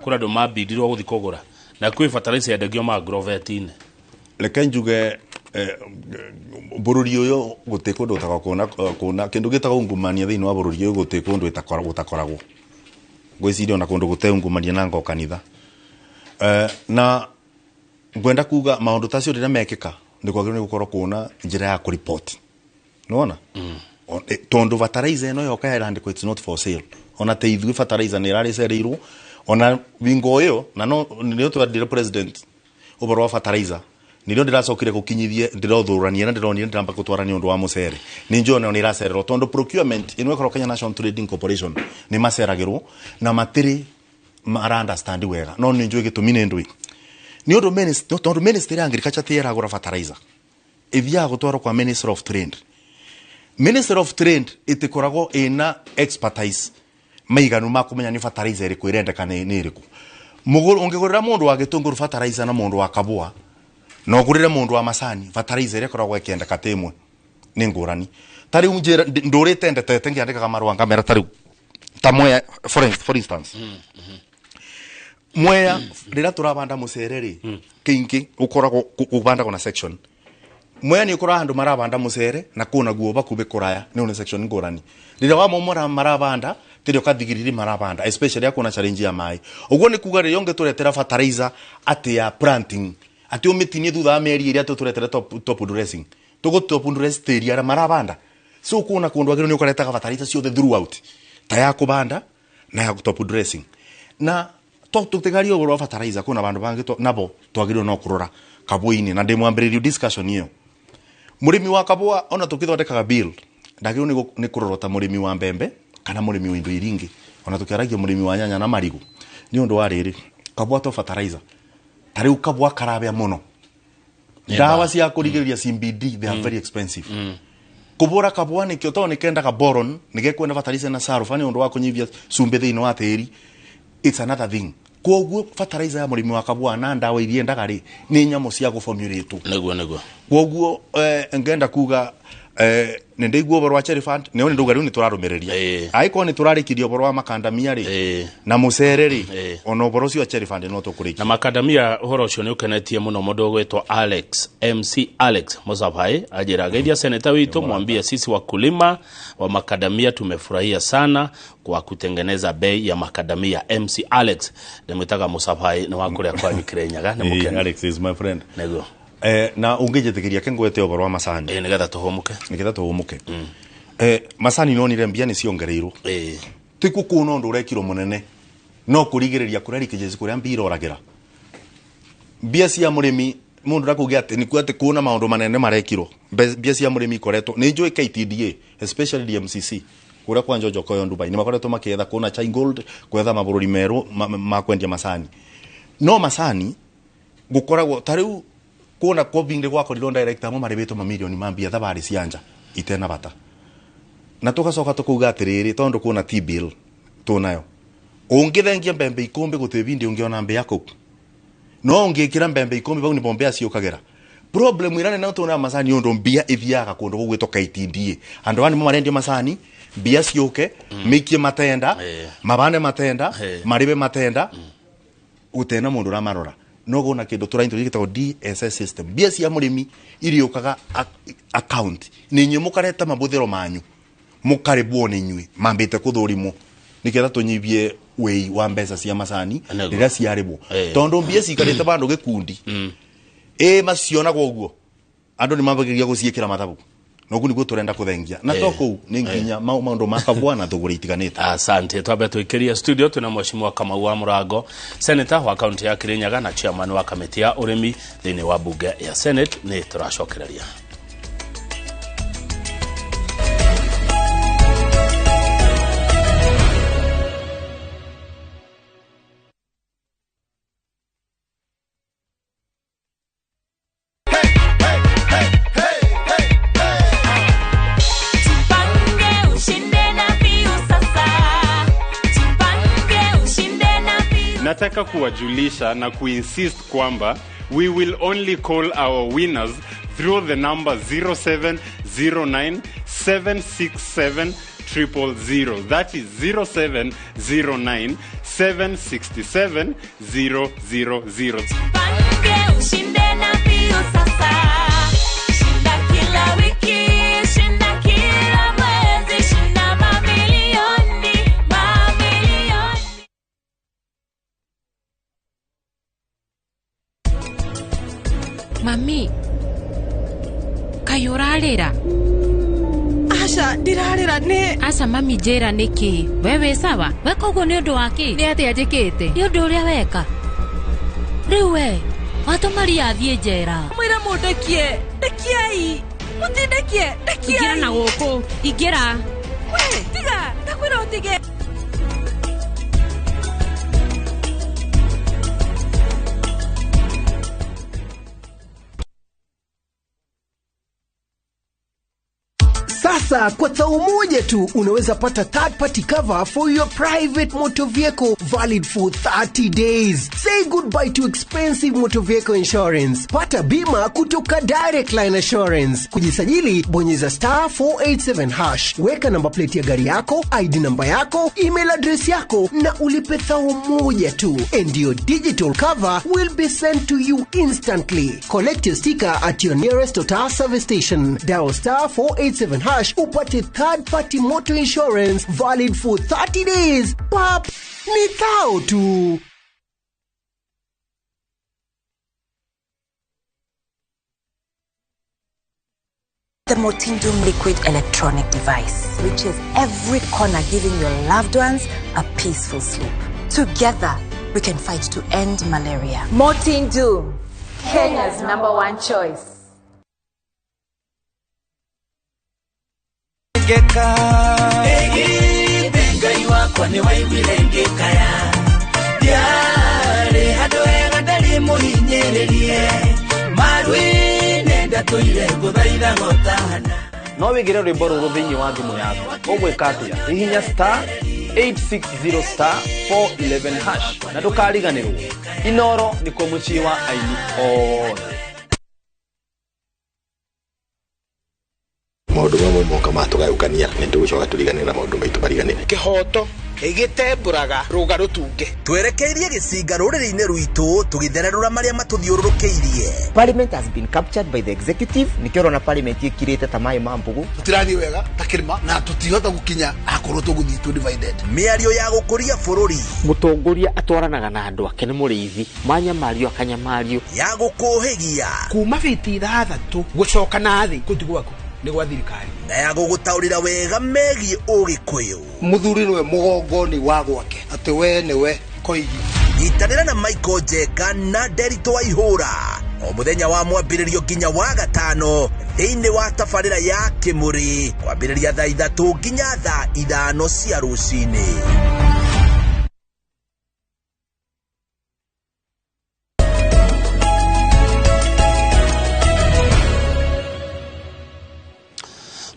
Kura andu mambindirwo guthi kugura na kwi fertilizer yendagio ma agrovet-inĩ. Reke njuge bururi uyu guti kundu utaga kuona kindu gitagwo ungumania thiini wa bururi uyu guti kundu itakoragwo ngwiciria ona kundu gute ungumania na ngo kanitha na ngwenda kuga maundu tacio riria mekika ni kwagirwo ni gukorwo kuona njira ya kuripoti nona tondu fertilizer ino yoka irandikwo it's not for sale ona te ithuĩ fertilizer ni iraricereirwo ona wingo uyu na no nio twandire president uboro wa fertilizer nirio ndiracokire gukinyithie ndirothurania na ndironire ndiramba gutwara ni undu wa mucere ni njone ni iracererwo tondu procurement ino ikorwo Kenya National Trading Corporation ni maceragirwo na matiri mara understand wega no ni njui gitumi ni ndui ni undu minister tondu ministry ya agriculture ti iragura fertilizer ithiaga gutwarwo kwa Minister of Trade. Minister of Trade itikoragwo ina expertise maiganu ma kumenya ni fertilizer iriku irendeka ni iriku ungigurira mundu wa gitunguru fertilizer na mundu wa kabua no gurire mundu wa macani fertilizer ira koragwo ikiendeka timwe ni ngurani tariu njira ndurite ndetete ngiandikaga marua ngamera tariu ta Mwea for instance Mwea rĩrĩa tũravanda mũcere rĩ, kĩingĩ ũkoragwo ũbandagwo na section. Mwea nĩ ũkoraga andũ marabanda mũcere na kũna guo bakubĩ kũraya nĩ nĩ section ngũrani. Rĩrĩa wamomora marabanda tĩrĩ ũkathigiriri marabanda, especially akuna challenge ya maĩ. Ũguo nĩ kuga rĩrĩa ũngĩtũretera fertilizer atĩ ya planting, atĩ ũmĩtinie thutha wa mĩeri ĩrĩa tũtũretere top dressing, tũgũ top dress tĩri arĩa marabanda. So kuona kũndũ agĩrĩirwo nĩ ũkaretaga fertilizer ciothe throughout, ta ya kũbanda na ya top dressing. Na tũtigarie ũhoro wa fertilizer, kuna bandu bangi nabo twagĩrĩirwo no kũrora kabũa-inĩ, na ndĩmwambĩrĩrio discussion ĩyo. Mũrĩmi wa kabũa ona tũkĩthondekaga bill ndagĩrĩirwo nĩ kũrorwo ta mũrĩmi wa mbembe kana mũrĩmi wa indo iria ingĩ, ona tũkĩaragia mũrĩmi wa nyanya na marigũ. Nĩ ũndũ wa rĩrĩ, kabũa to fertilizer, ta rĩu kabũa karabĩa mũno, ndawa cia kũrigĩrĩria CBD, they are very expensive. Kũbũra kabũa nĩkĩo tondũ nĩkendaga boron, nĩgekwenda fertilizer na sulfur nĩ ũndũ wa kũnyihia cumbĩ thĩinĩ wa tĩri. It's another thing. Koguo fertilizer ya mũrĩmi wa kabũa na ndawa iria endaga rĩ, nĩ nyamũ cia gũformulate. Nĩguo. Koguo ngenda kuga nĩ ndaigua ũhoro wa Cherry Fund, nĩ nĩ ndauga rĩu nĩ tũrarũmĩrĩria. Angĩkorwo nĩ tũrarĩkirie ũhoro wa makandamia rĩ na mũcere rĩ, ona ũhoro ũcio wa Cherry Fund no tũkũrĩkia. Na makandamia ũhoro ũcio nĩ ũkenetie mũno mũndũ ũgwĩtwo Alex MC Alex Musabai ajira geithia seneta witũ, mwambie sisi wakulima wa makadamia tumefurahia sana kwa kutengeneza bei ya makadamia. MC Alex ndĩmwĩtaga Musabai, nĩ wa kũrĩa kwa Kirinyaga, nĩ mũkenu. Alex is my friend. Nĩguo. Na ũngĩnjĩtĩkĩria kengwete ũhoro wa macani. Nĩgetha tũhũmũke. Nĩgetha tũhũmũke. Macani nonire mbia nĩ ciongereirwo. Ti kũna ũndũ ũrekirwo mũnene, no kũrigĩrĩria kũrĩa leakages kũrĩa mbia iroragĩra. Mbia cia mũrĩmi mũndũ ndakuge atĩ nĩ kuo atĩ kũna maũndũ manene marekirwo. Mbia cia mũrĩmi ikoretwo nĩ njũĩ KTDA, especially DMCC kũrĩa kwa Njojo Koyo Dubai, nĩ makoretwo makĩetha kũna Chai Gold, kwetha mabũrũri merũ ma kwendia macani. No macani gũkoragwo ta rĩu kuona Covid gwakorirwo director amwe marĩbĩtwo mamirioni ma mbia thabarĩ cia nja itena bata. Na tũgacoka tũkauga atĩrĩrĩ, tondũ kuona T-bill tũnayo, ũngĩthengia mbembe ikũmbĩ gũtirĩ bindi ũngĩona mbĩa kũu, no ũngĩkĩra mbembe ikũmbĩ bau nĩbo mbĩa ciũkagĩra. Problem ĩrĩa nene tũnayo macani ũndũ mbia ithiaga kũndũ gũgwĩtwo KTDA. Andũ aya nĩmo marendia macani, mbia ciũke, mĩikie matenda, mabande matenda, marĩbe matenda, gũtena mũndũ ũramarora. No gona kindu tũraintroduce gĩtagwo DSS system. Mbia cia mũrĩmi iriũkaga account, nĩ inyuĩ mũkareta mabũthĩro manyu, mũkarĩbwo nĩ inyuĩ mambĩte kũthũrimwo, nĩgetha tũnyibie wĩi wa mbeca cia macani rĩrĩa ciarĩbwo. Tondũ mbia cikarĩte bandũ gĩkundi, macionagwo ũguo, andũ nĩ mambagĩrĩria gũciĩkĩra mathabu. Noguo nĩguo tũrenda kũthengia. Na to kũu nĩ nginya maũndũ ma kabũa na thũgũrĩ itiganĩte. Asante. Twambe tũikĩrie studio twĩna Mheshimiwa Kamau wa Mũrango, senator wa kaunti ya Kirinyaga na chairman wa kamĩtĩ ya ũrĩmi thĩinĩ wa bunge ya Senate. Nĩ tũracokereria. Nataka kuwajulisha na kuinsist kwamba we will only call our winners through the number 0709 767 000. That is 0709 767 000. Tupange ushinde na mbio sasa. Shinda kila wiki, shinda kila mwezi, shinda mamilioni, mamilioni. Mami, kaĩ ũrarĩra? Aca, ndirarĩra nĩ. Aca mami, njĩra nĩkĩ? We wĩ sawa? Weka ũguo nĩ ũndũ wa kĩ? Nĩ atĩa njĩkĩte? Nĩ ũndũ ũrĩa weka. Rĩu we, watũma Ria athiĩ njera. Mwĩre mũndekie, ndekiai. Mũtindekie, ndekiai. Ingĩra na gũkũ, ingĩra. We, tiga, ndakwĩra ũtige. Sasa kwa thao moja tu unaweza pata third party cover for your private motor vehicle valid for 30 days. Say goodbye to expensive motor vehicle insurance. Pata bima kutoka Direct Line Assurance. Kujisajili, bonyeza star 487 hash. Weka namba plate ya gari yako, ID namba yako, email address yako na ulipe thao moja tu. And your digital cover will be sent to you instantly. Collect your sticker at your nearest Total service station. Dial star 487 hash upate third party motor insurance valid for 30 days. Pap, ni thao tu. The Motindum liquid electronic device reaches every corner, giving your loved ones a peaceful sleep. Together, we can fight to end malaria. Motindum, Kenya's number one choice. No wigire rwimbo ruru thiini wa thimu yaku. Ũgwĩka atĩa? Hihinya star 860 star 411 hash na ndũkariganĩrwo Inoro nĩkuo mũciĩ wa aini othe. Maũndũ mamwe moka matũgayũkania nĩ tũgũcoka tũriganĩre na maũndũ maitũ mariganĩre. Kĩhoto gĩtembũraga rũga rũtunge. Twerekeirie gĩcinga rũrĩrĩ-inĩ rwitũ tũgĩthererũra marĩa matũthiũrũrũkĩirie. Parliament has been captured by the executive. Nikĩo ũrona parliament ĩkirĩte ta maĩ ma mbũgũ. Tũtirathiĩ wega ta kĩrĩma na tũtihota gũkinya akorwo tũgũthiĩ tũ divided. Mĩario ya gũkũria bũrũri. Mũtongoria atwaranaga na andũ ake nĩ mũrĩithi, manyamario akanyamario. Ya gũkũhĩgia. Kuma biti ithathatũ gũcoka na thĩ kũu ti gwaku nĩ gwa thirikari. Na ya gũgũtaũrĩra wega megiĩ ũgĩkũyũ. Mũthuri nĩwe mũgongoni wa gwake atĩ we nĩwe koigi. Nyitanĩra na Michael Njenga na Nderitu Waihũra o mũthenya wa mwambĩrĩrio nginya wa gatano thĩinĩ wa tabarĩra ya Kĩmũrĩ kwambĩrĩria thaa 3 nginya thaa 5 cia rũcinĩ.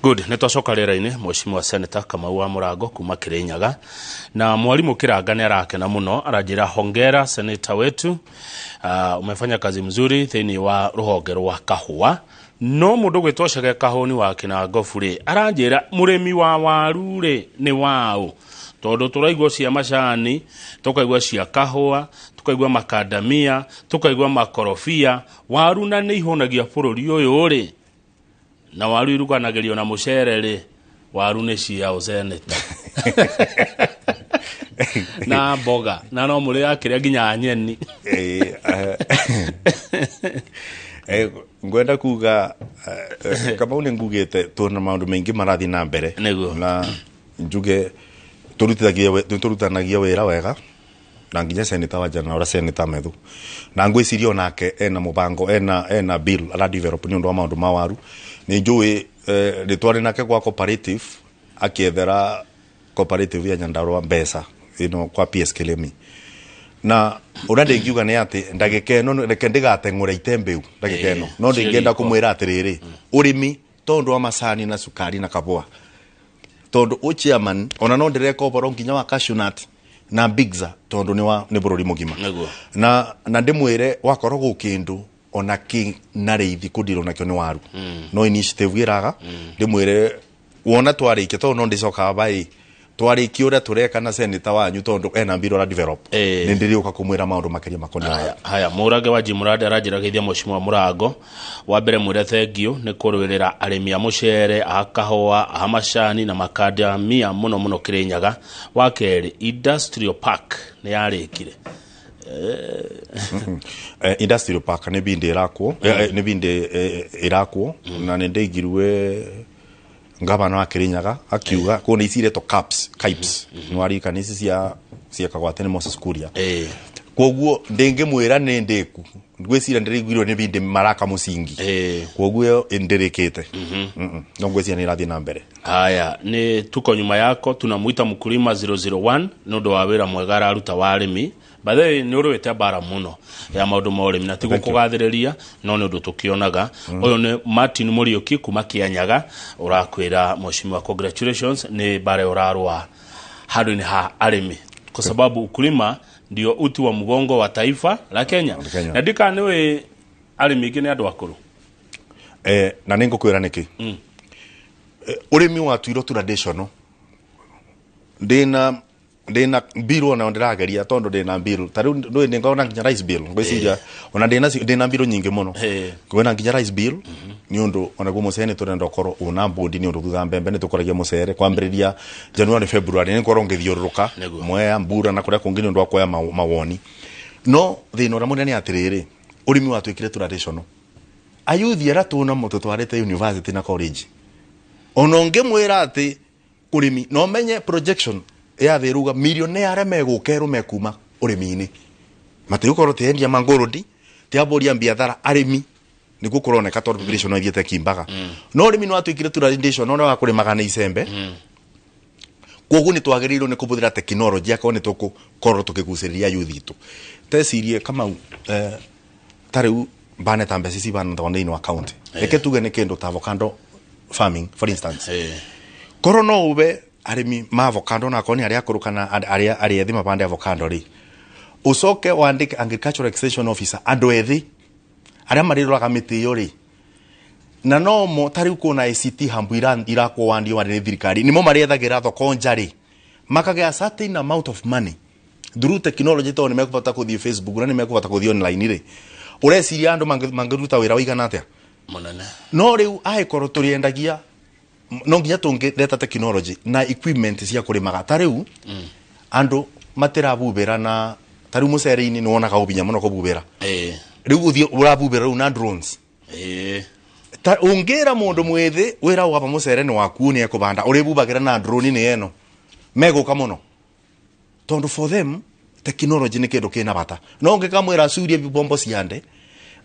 Good, nĩ twacoka rĩera-inĩ mheshimiwa Senator Kamau wa Mũrango kuma Kĩrĩnyaga na mwalimu Kĩranga nĩ arakena mũno, aranjĩra hongera senator wetu, umefanya kazi mzuri thĩinĩ wa rũhonge rwa kahũa. No mũndũ gwĩtwo Chege Kahũni wa Kĩnangobu rĩ aranjĩra mũrĩmi wa waru rĩ nĩ waũ, tondũ tũraigua cia macani, tũkaigua cia kahũa, tũkaigua makandamia, tũkaigua makorobia, waru na nĩ ihũnagia bũrũri ũyũ rĩ, na waru iruganagĩrio na mũcere rĩ, waru nĩ ciao senator. Na mboga na no mũrĩ akĩrĩa nginya nyeni. Ngwenda kuga Kamau nĩ ngugĩte tũna maũndũ maingĩ marathiĩ na mbere na njuge tũrutithanagia wĩra wega na nginya senator wa jana ũrĩa senator Methu na ngwĩciria onake ena mũbango ena bill ara develop nĩ ũndũ wa maũndũ ma waru. Nĩ njũĩ rĩtwarĩ nake kwa cooperative akĩethera cooperative ya Nyandarua mbeca ino kwa PS Kilemi na ũrĩa ndĩngiuga nĩ atĩ ndagĩka ĩno reke ndĩgateng'ũre ite mbĩu ndagĩka ĩno no ndĩngĩenda kũmwĩra atĩrĩrĩ ũrĩmi tondũ wa macani na cukari na kabũa tondũ ũ chairman ona no ndĩreka ũhoro nginya wa cashew nut na bigza tondũ nĩ bũrũri mũgima na ndĩmwĩre wakorwo gũkĩndũ ona kĩ na rĩithi kũndirwo nakĩo nĩ waru no initiative ĩraga ndĩmwĩre wona twarĩkia tondũ no ndĩcokaga bai twarĩkia ũrĩa tũreka na senator wanyu tondũ ena mbiro ara develop nĩ ndĩrĩũka kũmwĩra maũndũ makĩria makoniĩ waru. Haya, Mũrage wa Jimurande aranjĩra geithia mheshimiwa Mũrango wa mbere mwĩre thengio nĩ kũrũĩrĩra arĩmi a mũcere, a kahũa, a macani na makandamia mũno mũno Kĩrĩnyaga. Wa kerĩ, industrial park nĩ yarĩkire. Industrial park nĩ bindi ĩrakwo, nĩ bindi ĩrakwo na nĩ ndĩigirwe ngavana wa Kĩrĩnyaga akiuga kũu nĩ iciretwo caps kipes nĩ warika ici cia kagwate nĩ Moses Kuria. Koguo ndĩngĩmwĩra nĩ ndĩku ngwĩciria ndĩrĩiguirwo nĩ bindi maraka mũcingi koguo ĩyo ndĩrĩkĩte no ngwĩciria nĩ ĩrathiĩ na mbere. Haya, nĩ tuko nyuma yako tunamuita mkulima 001 nĩ ũndũ wa wĩra mwega araruta wa arĩmi. By the way, nĩ ũrũĩte mbara mũno ya maũndũ ma ũrĩmi na ti gũkũgathĩrĩria no nĩ ũndũ tũkĩonaga. Ũyũ nĩ Martin Mũriũki kuma Kĩanyaga ũrakwĩra mheshimiwa congratulations nĩ mbara ũrarũa handũ-inĩ ha arĩmi kwa sababu ukulima ndio uti wa mgongo wa taifa la Kenya. Na ndika nĩwe arĩmi aingĩ nĩ andũ akũrũ. Na nĩ ngũkwĩra nĩkĩ. Ũrĩmi watuirwo traditional. Ndĩna bill ona ndĩrageria tondũ ndĩna bill ta rĩu ndũĩ nĩ nginya rice bill ngwĩciria ona ndĩna bill nyingĩ mũno kwĩna nginya rice bill nĩ ũndũ ona guo mũcere nĩ tũrenda ũkorwo ũna bodi nĩ ũndũ thutha mbembe nĩ tũkoragia mũcere kwambĩrĩria January February nĩ ngorwo ngĩthiũrũrũka Mwea Mbura na kũrĩa kũngĩ nĩ ũndũ wa kuoya mawoni no thĩna ũrĩa mũnene atĩrĩrĩ ũrĩmi watuĩkire traditional ayuthi arĩa tũnamo tũtwarĩte university na college ona ũngĩmwĩra atĩ ũrĩmi no menye projection ya thiruga millionaire aria megũkerwo mekuma ũrĩmi-inĩ matigũkorwo ti endia mangũrũndi ti ambũria biathara arĩmi nĩguo kũroneka tondũ population no ithiĩte kimbaga no ũrĩmi no watuĩkire tradition no wa kũrĩmaga na icembe koguo nĩ twagĩrĩirwo nĩ kũhũthĩra tekinoronjĩ akorwo nĩ tũgũkorwo tũkĩgucĩrĩria youth itũ tecirie Kamau ta rĩu bane ta mbeca ici bana thĩinĩ wa county reke tuge nĩ kĩndũ ta avocado farming for instance korwo no ube arĩmi ma avocado na akorwo nĩ arĩa akũrũ kana arĩa ethĩ mabande avocado rĩ ũcoke wandĩke agricultural extension officer andũ ethĩ arĩa marĩroraga mĩtĩ ĩyo rĩ na no mo ta rĩu kwĩna ICT hambu irakwo wandio nĩ thirikari nĩmo marĩethagĩra thoko nja rĩ makagĩa certain amount of money through technology tondũ nĩmekũbota kũthiĩ Facebook na nĩmekũbota kũthiĩ online rĩ ũreciria andũ mangĩruta wĩra ũigana atĩa mũnene no rĩu angĩkorwo tũrĩendagia no nginya tũngĩreta technology na equipment cia kũrĩmaga ta rĩu andũ matirabubĩra na ta rĩu mũcere-inĩ nĩ wonaga ũbinya mũno kũbubĩra rĩu ũthiĩ ũrabubĩra rĩu na drones ta ũngĩra mũndũ mwĩthĩ wĩra waba mũcere nĩ waku nĩ ekũbanda ũrĩbubagĩra na drone nĩ ĩno megũka mũno tondũ for them technology nĩ kĩndũ kĩna bata no ũngĩkamwĩra acurie bombo ciande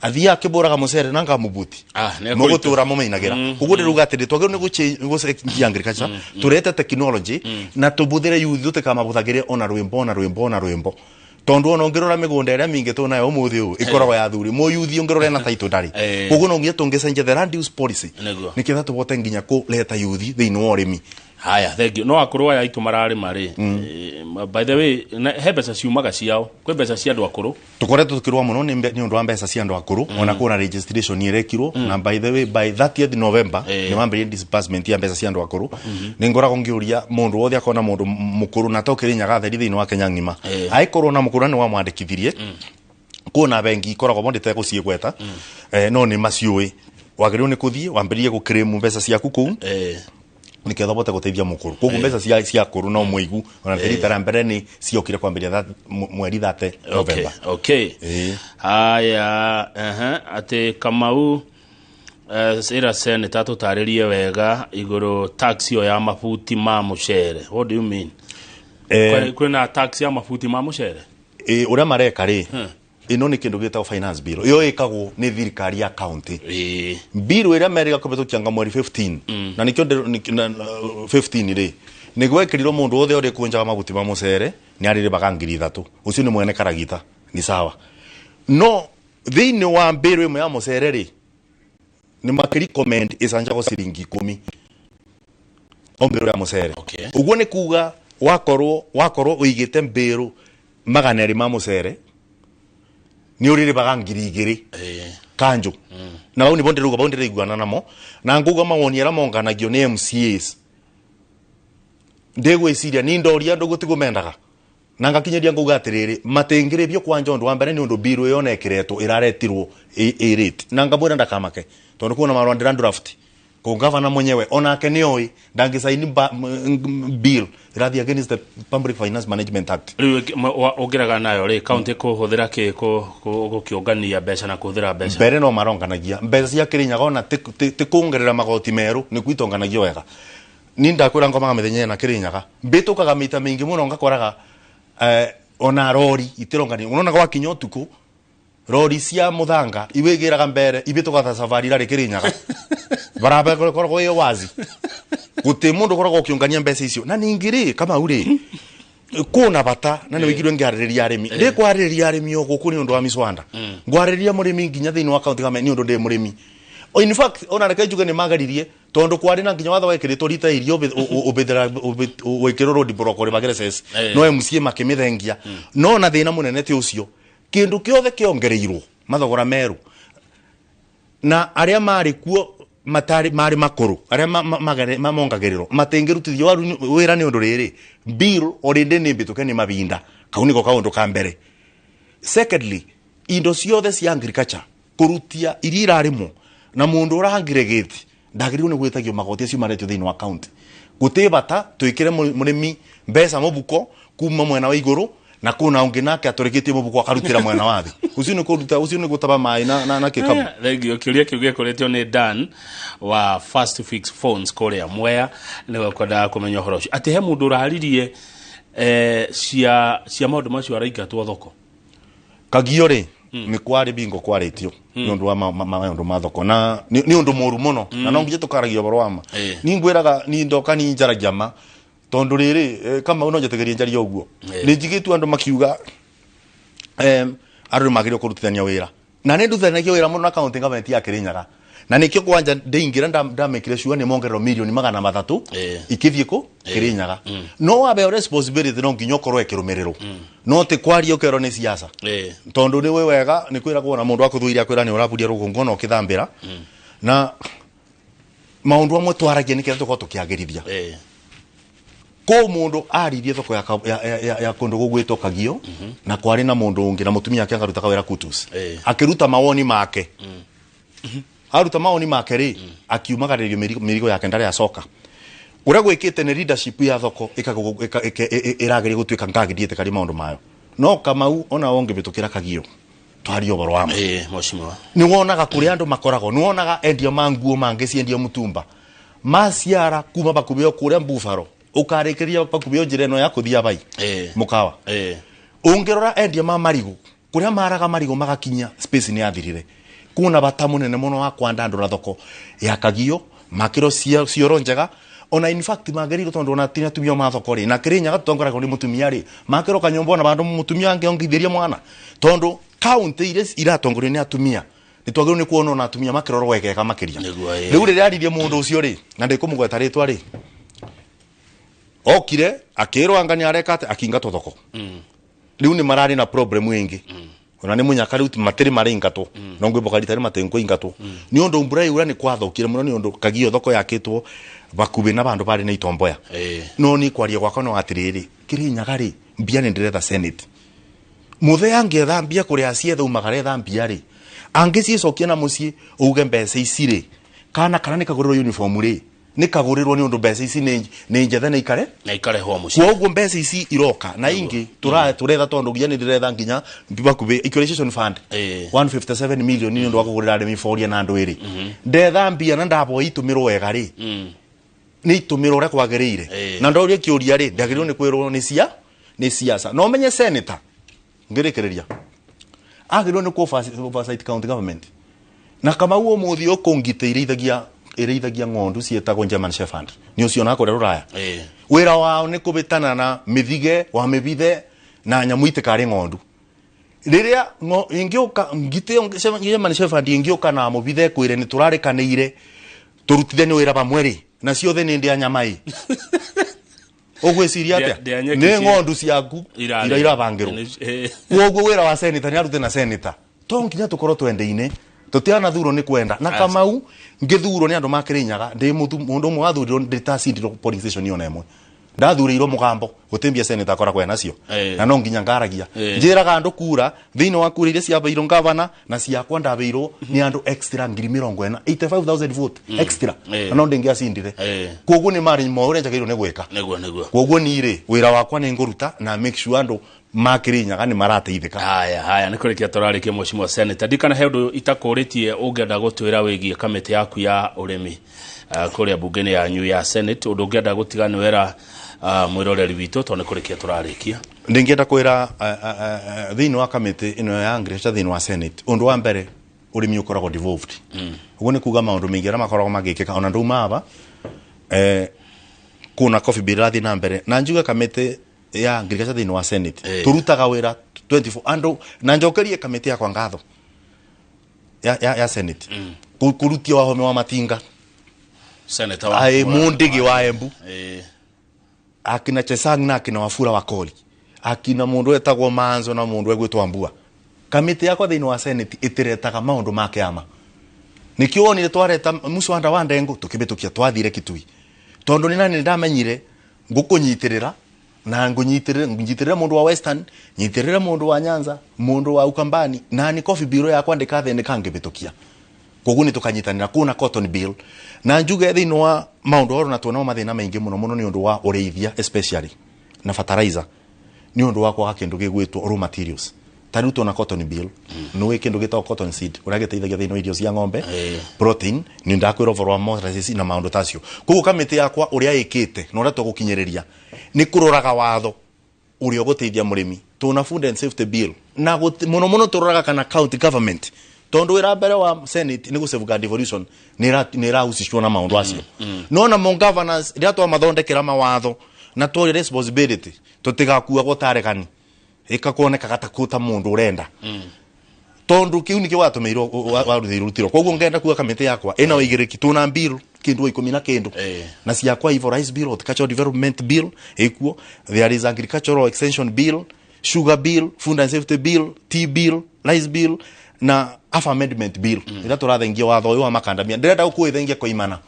athiĩ akĩbũraga mũcere na ngamubuti mũgũtũra mũmeinagĩra ũguo ndĩrauga atĩrĩ twagĩrĩirwo nĩ gũcenjia agriculture tũrete technology na tũbũthĩre youth tũtikamabũthagĩre ona rwĩmbo ona rwĩmbo ona rwĩmbo tondũ ona ũngĩrora mĩgũnda ĩrĩa mĩingĩ tũnayo ũmũthĩ ũyũ ĩkoragwo ya athuri mũyuthi ũngĩrora ena title ndarĩ koguo no nginya tũngĩcenjia the land use policy nĩketha tũbote nginya kũreta yuthi thĩinĩ wa ũrĩmi. Haya, thank you. No akũrũ aya aitũ mararĩma rĩ, by the way, he mbeca ciumaga ciao kwĩ mbeca cia andũ akũrũ tũkoretwo tũkĩrũa mũno nĩ ũndũ wa mbeca cia andũ akũrũ ona kwĩna registration ĩrekirwo na by the way by 30th November nĩ mambĩrĩria disbursement ya mbeca cia andũ akũrũ nĩ ngoragwo ngĩũria mũndũ wothe akona mũndũ mũkũrũ na to Kĩrĩnyaga theri thĩinĩ wa Kenya ng'ima angĩkorwo na mũkũrũ na nĩ wamwandĩkithirie kwĩna bengi ikoragwo bo ndĩtegũciĩgweta no nĩ maciũĩ wagĩrĩirwo nĩ kũthiĩ wambĩrĩrie gũclaim mbeca ciaku kũu niketha bote guteithia mukuru koguo mbeca cia akuru no muigu ona rita rĩa mbere nĩ ciokire kwambĩrĩria mweri 30 November. Okay. Haya, atĩ Kamau ĩra senator tũtarĩrie wega igũrũ tax ĩyo ya mabuti ma mũcere. What do you mean? Kwĩna tax ya mabuti ma mũcere? Ũrĩa mareka rĩ ĩno nĩ kĩndũ gĩtagwo finance bill ĩyo ĩkagwo nĩ thirikari ya county bill ĩrĩa merĩga kũhĩtũkia anga mweri 15 na nĩkĩo 15 rĩ nĩguo ekĩrirwo mũndũ wothe ũrĩa kũnjaga mabuti ma mũcere nĩ arĩrĩbaga 3,000 ũcio nĩ mwene karagita ni sawa no thĩinĩ wa bill ĩmwe ya mũcere rĩ nĩ makĩrecommend ĩcanjagwo ciringi 10 o mbĩrũ ya mũcere. Ũguo nĩ kuga wakorwo ũigĩte mbĩrũ 200 ma mũcere nĩ ũrĩrĩbaga 2,000 kanjũ na bau nĩbo ndĩrauga bau ndĩraiguana namo na nguga mawoni arĩa monganagio nĩ MCAs ndĩgwĩciria ni ndoria andũ gũtigũ mendaga na ngakinyĩria ngauga atĩrĩrĩ matingĩrĩbio kwanja ũndũ wa mbere nĩ ũndũ bill ĩyo ĩnekeretwo ĩraretirwo ĩrĩte na ngamwĩra ndakamake tondũ kuona marũa ndĩra draft ko gavana mwenyewe onake nĩoĩ ndangĩcaini bill ĩrathiĩ against the Public Finance Management Act. Rĩu ũngĩraga nayo rĩ county kũhũthĩra kĩ gũkĩũngania mbeca na kũhũthĩra mbeca mbere no maronganagia mbeca cia Kĩrĩnyaga ona ti kuongerera magoti merũ nĩ kuitonganagio wega ni ndakwĩra ngomaga mĩthenya ĩna Kĩrĩnyaga mbĩtũkaga mĩita mĩingĩ mũno ngakoraga ona rori itirongania unaona gwakinya ũtukũ rori cia muthanga iwigiraga mbere ibituka ta safari irarĩ Kĩrĩnyaga barabara ĩkoragwo ĩ wazi gũtĩ mũndũ ũkoragwo ũkĩũngania mbeca icio na ningĩ rĩ Kamau rĩ Kuna bata na nĩ wĩigirwe ngĩarĩrĩria arĩmi. Ndĩ kwarĩrĩria arĩmi o gũkũ nĩ ũndũ wa micwanda. Ngwarĩrĩria mũrĩmi nginya thĩinĩ wa county government nĩ ũndũ ndĩ mũrĩmi. In fact, ona reke njuge nĩ magaririe tondu kwari na nginya watho wekiritwo rita irio ubithira wikirwo road block uri magere cess no MCA makimithengia no na thina munene ti ucio kindu kiothe kiongereirwo mathogora meru na aria mari kuo matari mari makuru aria mamongagirirwo matingirutithio waru wira ni undu riri bill already ni mbituke ni mabinda kau niko kaundu ka mbere. Secondly, indo ciothe cia agriculture kurutia iria irarimwo na mundu urangire ndagĩrĩirwo nĩ gwĩtagio magoti acio maretio thĩinĩ wa county. Gũtĩ bata twĩkĩre mũrĩmi mbeca mũbuko kuma mwena wa igũrũ na kuna ũngĩ nake atũrĩkĩtie mũbuko akarutĩra mwena wa thĩ. Ũcio nĩ kũruta, ũcio nĩ gũtaba maĩ na kĩkabu. Thank you. Kĩũria kĩu gĩkoretio nĩ Dan wa Fast Fix Phones kũrĩa Mwea, nĩwe kwendaga kũmenya ũhoro ũcio atĩ he mũndũ ũraririe cia maũndũ macio araingatwo thoko. Kagio rĩ nĩ kwarĩ bingo kwarĩtio nĩ ũndũ wa maũndũ ma thoko na nĩ ũndũ mũru mũno na no nginya tũkaragia ũhoro wa ma. Ni ngwĩraga ni ndoka ni njaragia ma tondũ rĩrĩ kama no njetegerie njarie ũguo nĩ njigĩtwo andũ makiuga andũ magĩrĩirwo kũrutithania wĩra na nĩ ndutithanagia wĩra mũno na county government ya Kirinyaga na nĩkĩo kwanja ndĩingĩra ndamĩkire sure nĩ mongererwo mirioni 300 ikĩthiĩ kũ Kirinyaga. No wambe responsibility no nginya ũkorwo ĩkĩrũmĩrĩrwo no ti kwaria ũkerwo nĩ siasa tondũ nĩ wĩ wega nĩ kwĩragwo na mũndũ akũthũire akwĩra nĩ ũraburia rũkũngũ na ũkĩthambĩra na maũndũ amwe twaragia nĩkĩo tũkorwo tũkĩagĩrithia. Kũ mũndũ aririe thoko ya kũndũ gũgwĩtwo Kagio na kwarĩ na mũndũ ũngĩ na mũtumia ake akaruta kawĩra Kutus akĩruta mawoni make. Aruta mawoni make rĩ akiumagarĩrio mĩrigo yake ndarĩ acoka. Ũrĩa gwĩkĩte nĩ leadership ya thoko ĩrageria gũtuĩka ngagĩthiĩte karĩ maũndũ mayo no Kamau ona ũngĩbĩtũkĩra Kagio twarie ũhoro wa ma. Mheshimiwa, nĩ wonaga kũrĩa andũ makoragwo, nĩ wonaga endia ma nguo mangĩciendia mũtumba maciara kuma bakubĩ o kũrĩa Mbubaro ũkarĩkĩria bakubĩ o njĩra ĩno ya kũthia bai mũkawa. Ũngĩrora endia ma marigũ kũrĩa maraga marigũ magakinya space nĩ yathirire. Kuna bata munene muno wa kwandandũra thoko ya Kagio makĩro cioro njega ona in fact magĩrĩirwo tondũ ona ti atumia ma thoko rĩ na Kirinyaga tũtongoragwo nĩ mũtumia rĩ makĩro kanyũmba ona bandũ mũtumia angĩongithĩria mwana tondũ county iria iratongorio nĩ atumia nĩ twagĩrĩirwo nĩ kuona ona atumia makĩrorwo wegega makĩria. Rĩu rĩrĩa aririe mũndũ ũcio rĩ na ndĩkũmũgweta rĩtwa rĩ okire akĩrwo anga nĩ areka atĩ akĩingatwo thoko. Rĩu nĩ mararĩ na problem ĩngĩ ona nĩ munyaka rĩu matĩrĩ marĩingatwo no ngwĩmboka rita rĩ matĩnkũingatwo nĩ ũndũ mbura yaura nĩ kwathũkire mũno nĩ ũndũ Kagio thoko yakĩtwo bakubi na bandu bari na itomboya. No ni kwaria gwakwa no atiriri Kirinyaga rĩ mbia nĩ ndĩretha senate muthe angetha mbia kũrĩa cietha umagaretha mbia rĩ angĩcicokia na mũciĩ uge mbeca ici rĩ kana nĩ kagũrĩrwo uniform rĩ nĩ kagũrĩrwo nĩ ũndũ mbeca ici nĩ njethe na ikare na ikare ho mũciĩ. Koguo mbeca ici iroka na ingĩ tũretha tondũ nginya nĩ ndĩretha nginya bakubĩ equalization fund 157 million nĩ ũndũ wa kũgũrĩra arĩmi boria na andũ ĩrĩ ndetha mbia na ndaboya itũmĩrwo wega rĩ nĩ itũmĩrwo ũrĩa kwagĩrĩire na ndoria kĩũria rĩ ndagĩrĩirwo nĩ kwĩrwo nĩ siasa. No menye senator ngĩrĩkĩrĩria agĩrĩirwo nĩ kũ oversight county government na Kamau ũmũthĩ ũkũngitĩ ireithagia ng'ondu ciĩtagwo German Shepherd nĩ ũcionaga kũrĩa rũraya. Wĩra wao nĩ kũbĩtana na mĩthige wa mĩbithe na nyamũ itikarĩ ng'ondu rĩrĩa ingĩũka ngitĩ German Shepherd ingĩũka na mũbithe kwĩre nĩ tũrarĩkanĩire tũrutithanie wĩra pamwe rĩ na ciothe nĩ ndĩa nyama ĩ ũgwĩciria atĩa nĩ ng'ondu ciaku ira irabangĩrwo. Koguo wĩra wa senator nĩ arute na senator to nginya tũkorwo twendeine tũtianathurwo nĩ kwenda na Kamau ngĩthurwo nĩ andũ ma Kirinyaga ndĩ mũndũ ũmwe wathurirwo ndĩtacindirwo polling station ona ĩmwe ndathurĩirwo mũgambo gũtĩ senator akoragwo enacio na no nginya ngaragia njĩraga andũ kura thĩinĩ wa kura iria ciabeirwo ngavana na ciakwa ndabeirwo nĩ andũ extra 40,000 85,000 vote extra na no ndĩngĩacindire. Koguo nĩ marĩ mo ũrĩa njagĩrĩirwo nĩ gwĩka nĩguo koguo niĩ rĩ wĩra wakwa nĩ ngũruta na make sure andũ ma Kirinyaga nĩ marateithĩka. Haya nĩ kũrĩkia tũrarĩkia mheshimiwa senator ndikana he ũndũ itakũrĩtie ũngĩenda gũtwĩra wĩgiĩ kamĩtĩ yaku ya ũrĩmi kũrĩa bunge-inĩ yanyu ya senate ũndũ ũngĩenda gũtiga nĩ wera mwĩroreri witũ tondũ nĩ kũrĩkia tũrarĩkia. Ndingĩenda kwĩra thĩinĩ wa kamĩtĩ ĩno ya agriculture thĩinĩ wa senate ũndũ wa mbere ũrĩmi ũkoragwo devolved. Ũguo nĩ kuga maũndũ maingĩ arĩa makoragwo magĩkĩka ona ndauma aba kuna coffee bill ĩrathiĩ na mbere na njuge kamĩtĩ ya agriculture thĩinĩ wa Senate tũrutaga wĩra 24 andũ na njokerie kamĩtĩ yakwa ngatho ya Senate kũrutia wahome wa matinga senator wa ae mundigi wa Embu akina Chesang na akina Wafula Wakoli akina mundu etagwo Manzo na mundu egwitwo Mbua kamĩtĩ yakwa thĩinĩ wa Senate ĩtiretaga maũndũ ma kĩama nikio wonire twareta muswanda wa ndengo tukibitukia twathire Kitui tondu ni nani ndamenyire ngukunyitirira na ngunyitirira mundu wa Western nyitirira mundu wa Nyanza mundu wa Ukambani na ni coffee bureau yakwa ndikathe kangibitukia koguo ni tukanyitanira kuna cotton bill na njuge thiini wa maundu oro na tuona mathina maingi muno muno ni undu wa ureithia especially na fertilizer ni undu wa kwaga kindu gigwitwo raw materials ta riu tuona cotton bill no kindu gitagwo cotton seed uria giteithagia thiini wa irio cia ng'ombe protein ni ndakwira ũhoro wa molasses na maundu tacio koguo kamĩtĩ yakwa uria ikite na uria tugukinyiriria ni kuroraga watho uria uguteithia murimi tuna food and safety bill na muno muno turoraga kana county government tondu wira mbere wa Senate ni gu safeguard devolution ni irahusishwo na maundu acio no na mo governance ria twamathondekera mawatho na twori responsibility tutigakuagwo taregani ikakuonekaga ta kuta mundu urenda tondu kiu nikio watumeirwo waruthirutiro koguo ngenda kuga kamĩtĩ yakwa ina uigiriki tuna bill kindu 10 na kindu na ciakwa ivo rice bill horticultural development bill ikuo there is agricultural extension bill sugar bill food and safety bill tea bill rice bill na half amendment bill ira turathengia watho uyu wa makandamia ndirenda gukwithengia koimana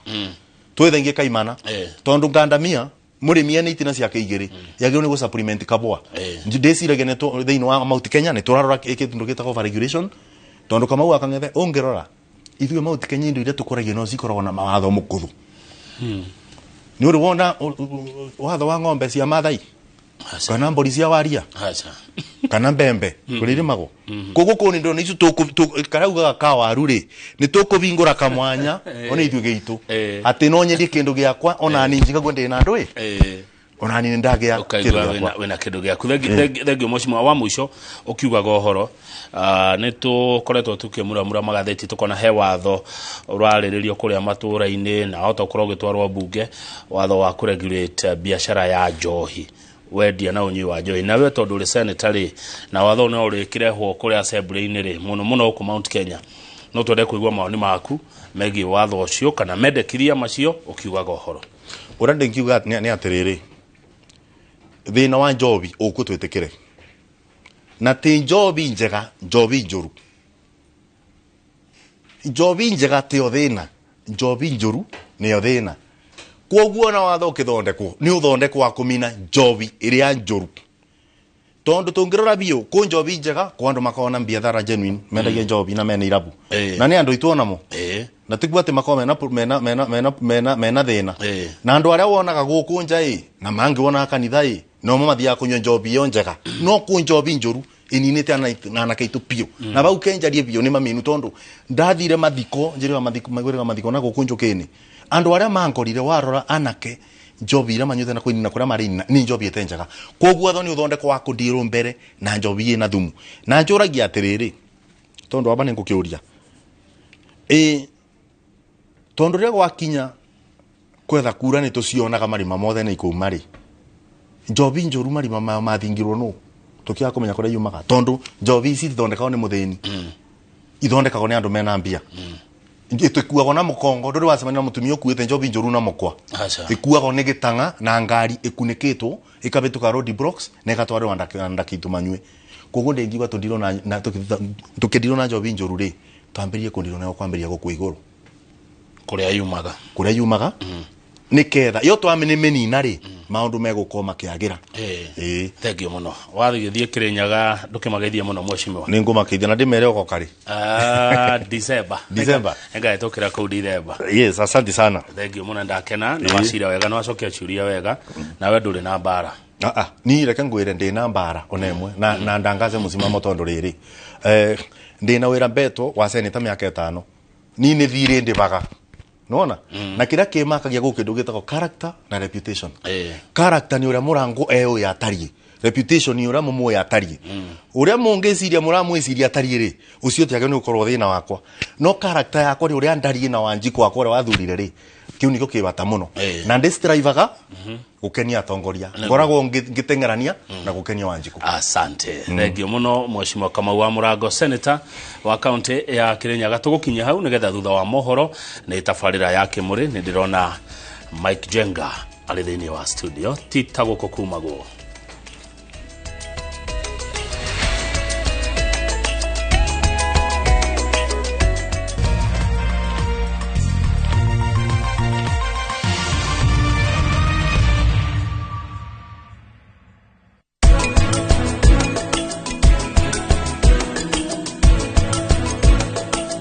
twithengie kaimana tondu ngandamia murimi ene itina ciake igiri yagirwo ni gu supplement kabwa ndiciragia ni thiini wa Mount Kenya ni turarora kindu gitagwo over regulation tondu Kamau akang'ethe ungirora ithuĩ Mount Kenya indo iria tukũragia no cikoragwo na mawatho mũkũthũ ni uri wona watho wa ng'ombe cia Mathai kana mbũri cia waria kana mbembe kũrĩa irimagwo koguo kũu nĩ ndĩrona icio karaugaga kawaru rĩ nĩ tũkũbingũra kamwanya ona ithuĩ gĩitũ atĩ no nyendie kĩndũ gĩakwa ona niĩ njigagua ndĩ na andũ ĩ ona niĩ nĩndagĩa kĩndũ gĩakwa wĩna kĩndũ gĩaku thengio mheshimiwa wa mũico ũkiugaga ũhoro nĩ tũkoretwo tũkĩmuramura magathĩti tũkona he watho ũrarĩrĩrio kũrĩa matũũra-inĩ na hota ũkorwo ũgĩtwarwo mbunge watho wa kũregulate biacara ya njohi wendia na unyui wa njohi nawe tondu uri senator ri na watho no urikirehwo kuria assembly-inĩ ri muno muno huku Mount Kenya no twende kuigua mawoni maku megiĩ watho ũcio kana mendekiria macio ũkiugaga ũhoro ũrĩa ndingiuga nĩ atĩrĩrĩ thĩna wa njobi ũkũ twĩtĩkĩre na ti njobi njega njobi njũru njobi njega tĩo thĩna njobi njũru nĩyo thĩna koguo na watho ũkĩthondekwo nĩ ũthondekwo wa kũmina njobi ĩrĩa njũru tondu tũngĩrora biũ kũ njobi njega kwa andũ makoragwo na biathara genuine mendagia njobi na mena irabu na nĩ andũ itũ onamo na tiguo atĩ makoragwo mena thĩna na andũ arĩa wonaga gũkũ nja ĩ na mangĩ wonaga kanitha ĩ nomo mathiaga kũnyua njobi ĩyo njega no kũ njobi njũru ininite anake aitũ biũ na bau kenjarie biũ nĩ maminu tondu ndathire mathiko njĩrĩga mathiko na gũkũ njũkĩinĩ andu aria mankorire warora anake njobi iria manyuĩte na kũinina kũrĩa marĩinina nĩ njobi ĩte njega koguo watho nĩ ũthondekwo wa kũndirwo mbere na njobi ĩna thumu na njũragia atĩrĩrĩ tondu amba nĩ ngũkĩũria tondu rĩrĩa gwakinya kwetha kura nĩ tũcionaga marima mothe nĩ ikũuma rĩ njobi njũru marima mao mathingirwo nũ tũkĩaga kũmenya kũrĩa yumaga tondu njobi ici ithondekagwo nĩ mũthĩni ithondekagwo nĩ andũ mena mbia itukuagwo na mukongo nduri wacemania na mutumia ukuite njobi njuru na mukwa ikuagwo ni gitanga na ngari ikunikitwo ikabituka road blocks na ikatwarwo andake manyue koguo ndingiuga tundirwo na tukindirwo na njobi njuru ri twambirie kundirwo nayo kwambiria guku iguru kuria yumaga niketha yo twamĩnina ri maundu megukorwo makiagira thengio muno wathie Kirinyaga ndukimageithie muno mheshimiwa ni ngumakeithia na ndimere ugoka ri December ngahetũkĩra kũu December. Yes, asante sana thengio muno ndakena ni wacira wega ni wacokia ciũria wega nawe ndũrĩ na mbara ni reke ngwire ndi na mbara ona imwe na ndangaze musimamo tondu riri ndi na wira mbetwo wa seneta miaka 5 ni ni thire ndibaga nona na kira kimakagia gukindu gitagwo character na reputation. Character ni uria murango eyo yatarie, reputation ni uria mumwe yatarie, uria mungiciria muramwiciria atarie ri ucio tiage ni ukorwo thina wakwa, no character yakwa ri uria ndarie na Wanjiku wakwa uria wathurire ri Kiu nikio ki bata muno na ndistrivaga gukenia atongoria, ngoragwo ngitengerania na gukenia Wanjiku. Asante, thengio muno Mheshimiwa Kamau wa Murango, senator wa kaunti ya Kirinyaga. Tugukinya hau nigetha thutha wa mohoro ni tabarira ya Kimuri. Ni ndirona Mike Jenga arĩ thĩinĩ wa studio, ti ta gũkũ kumagwo.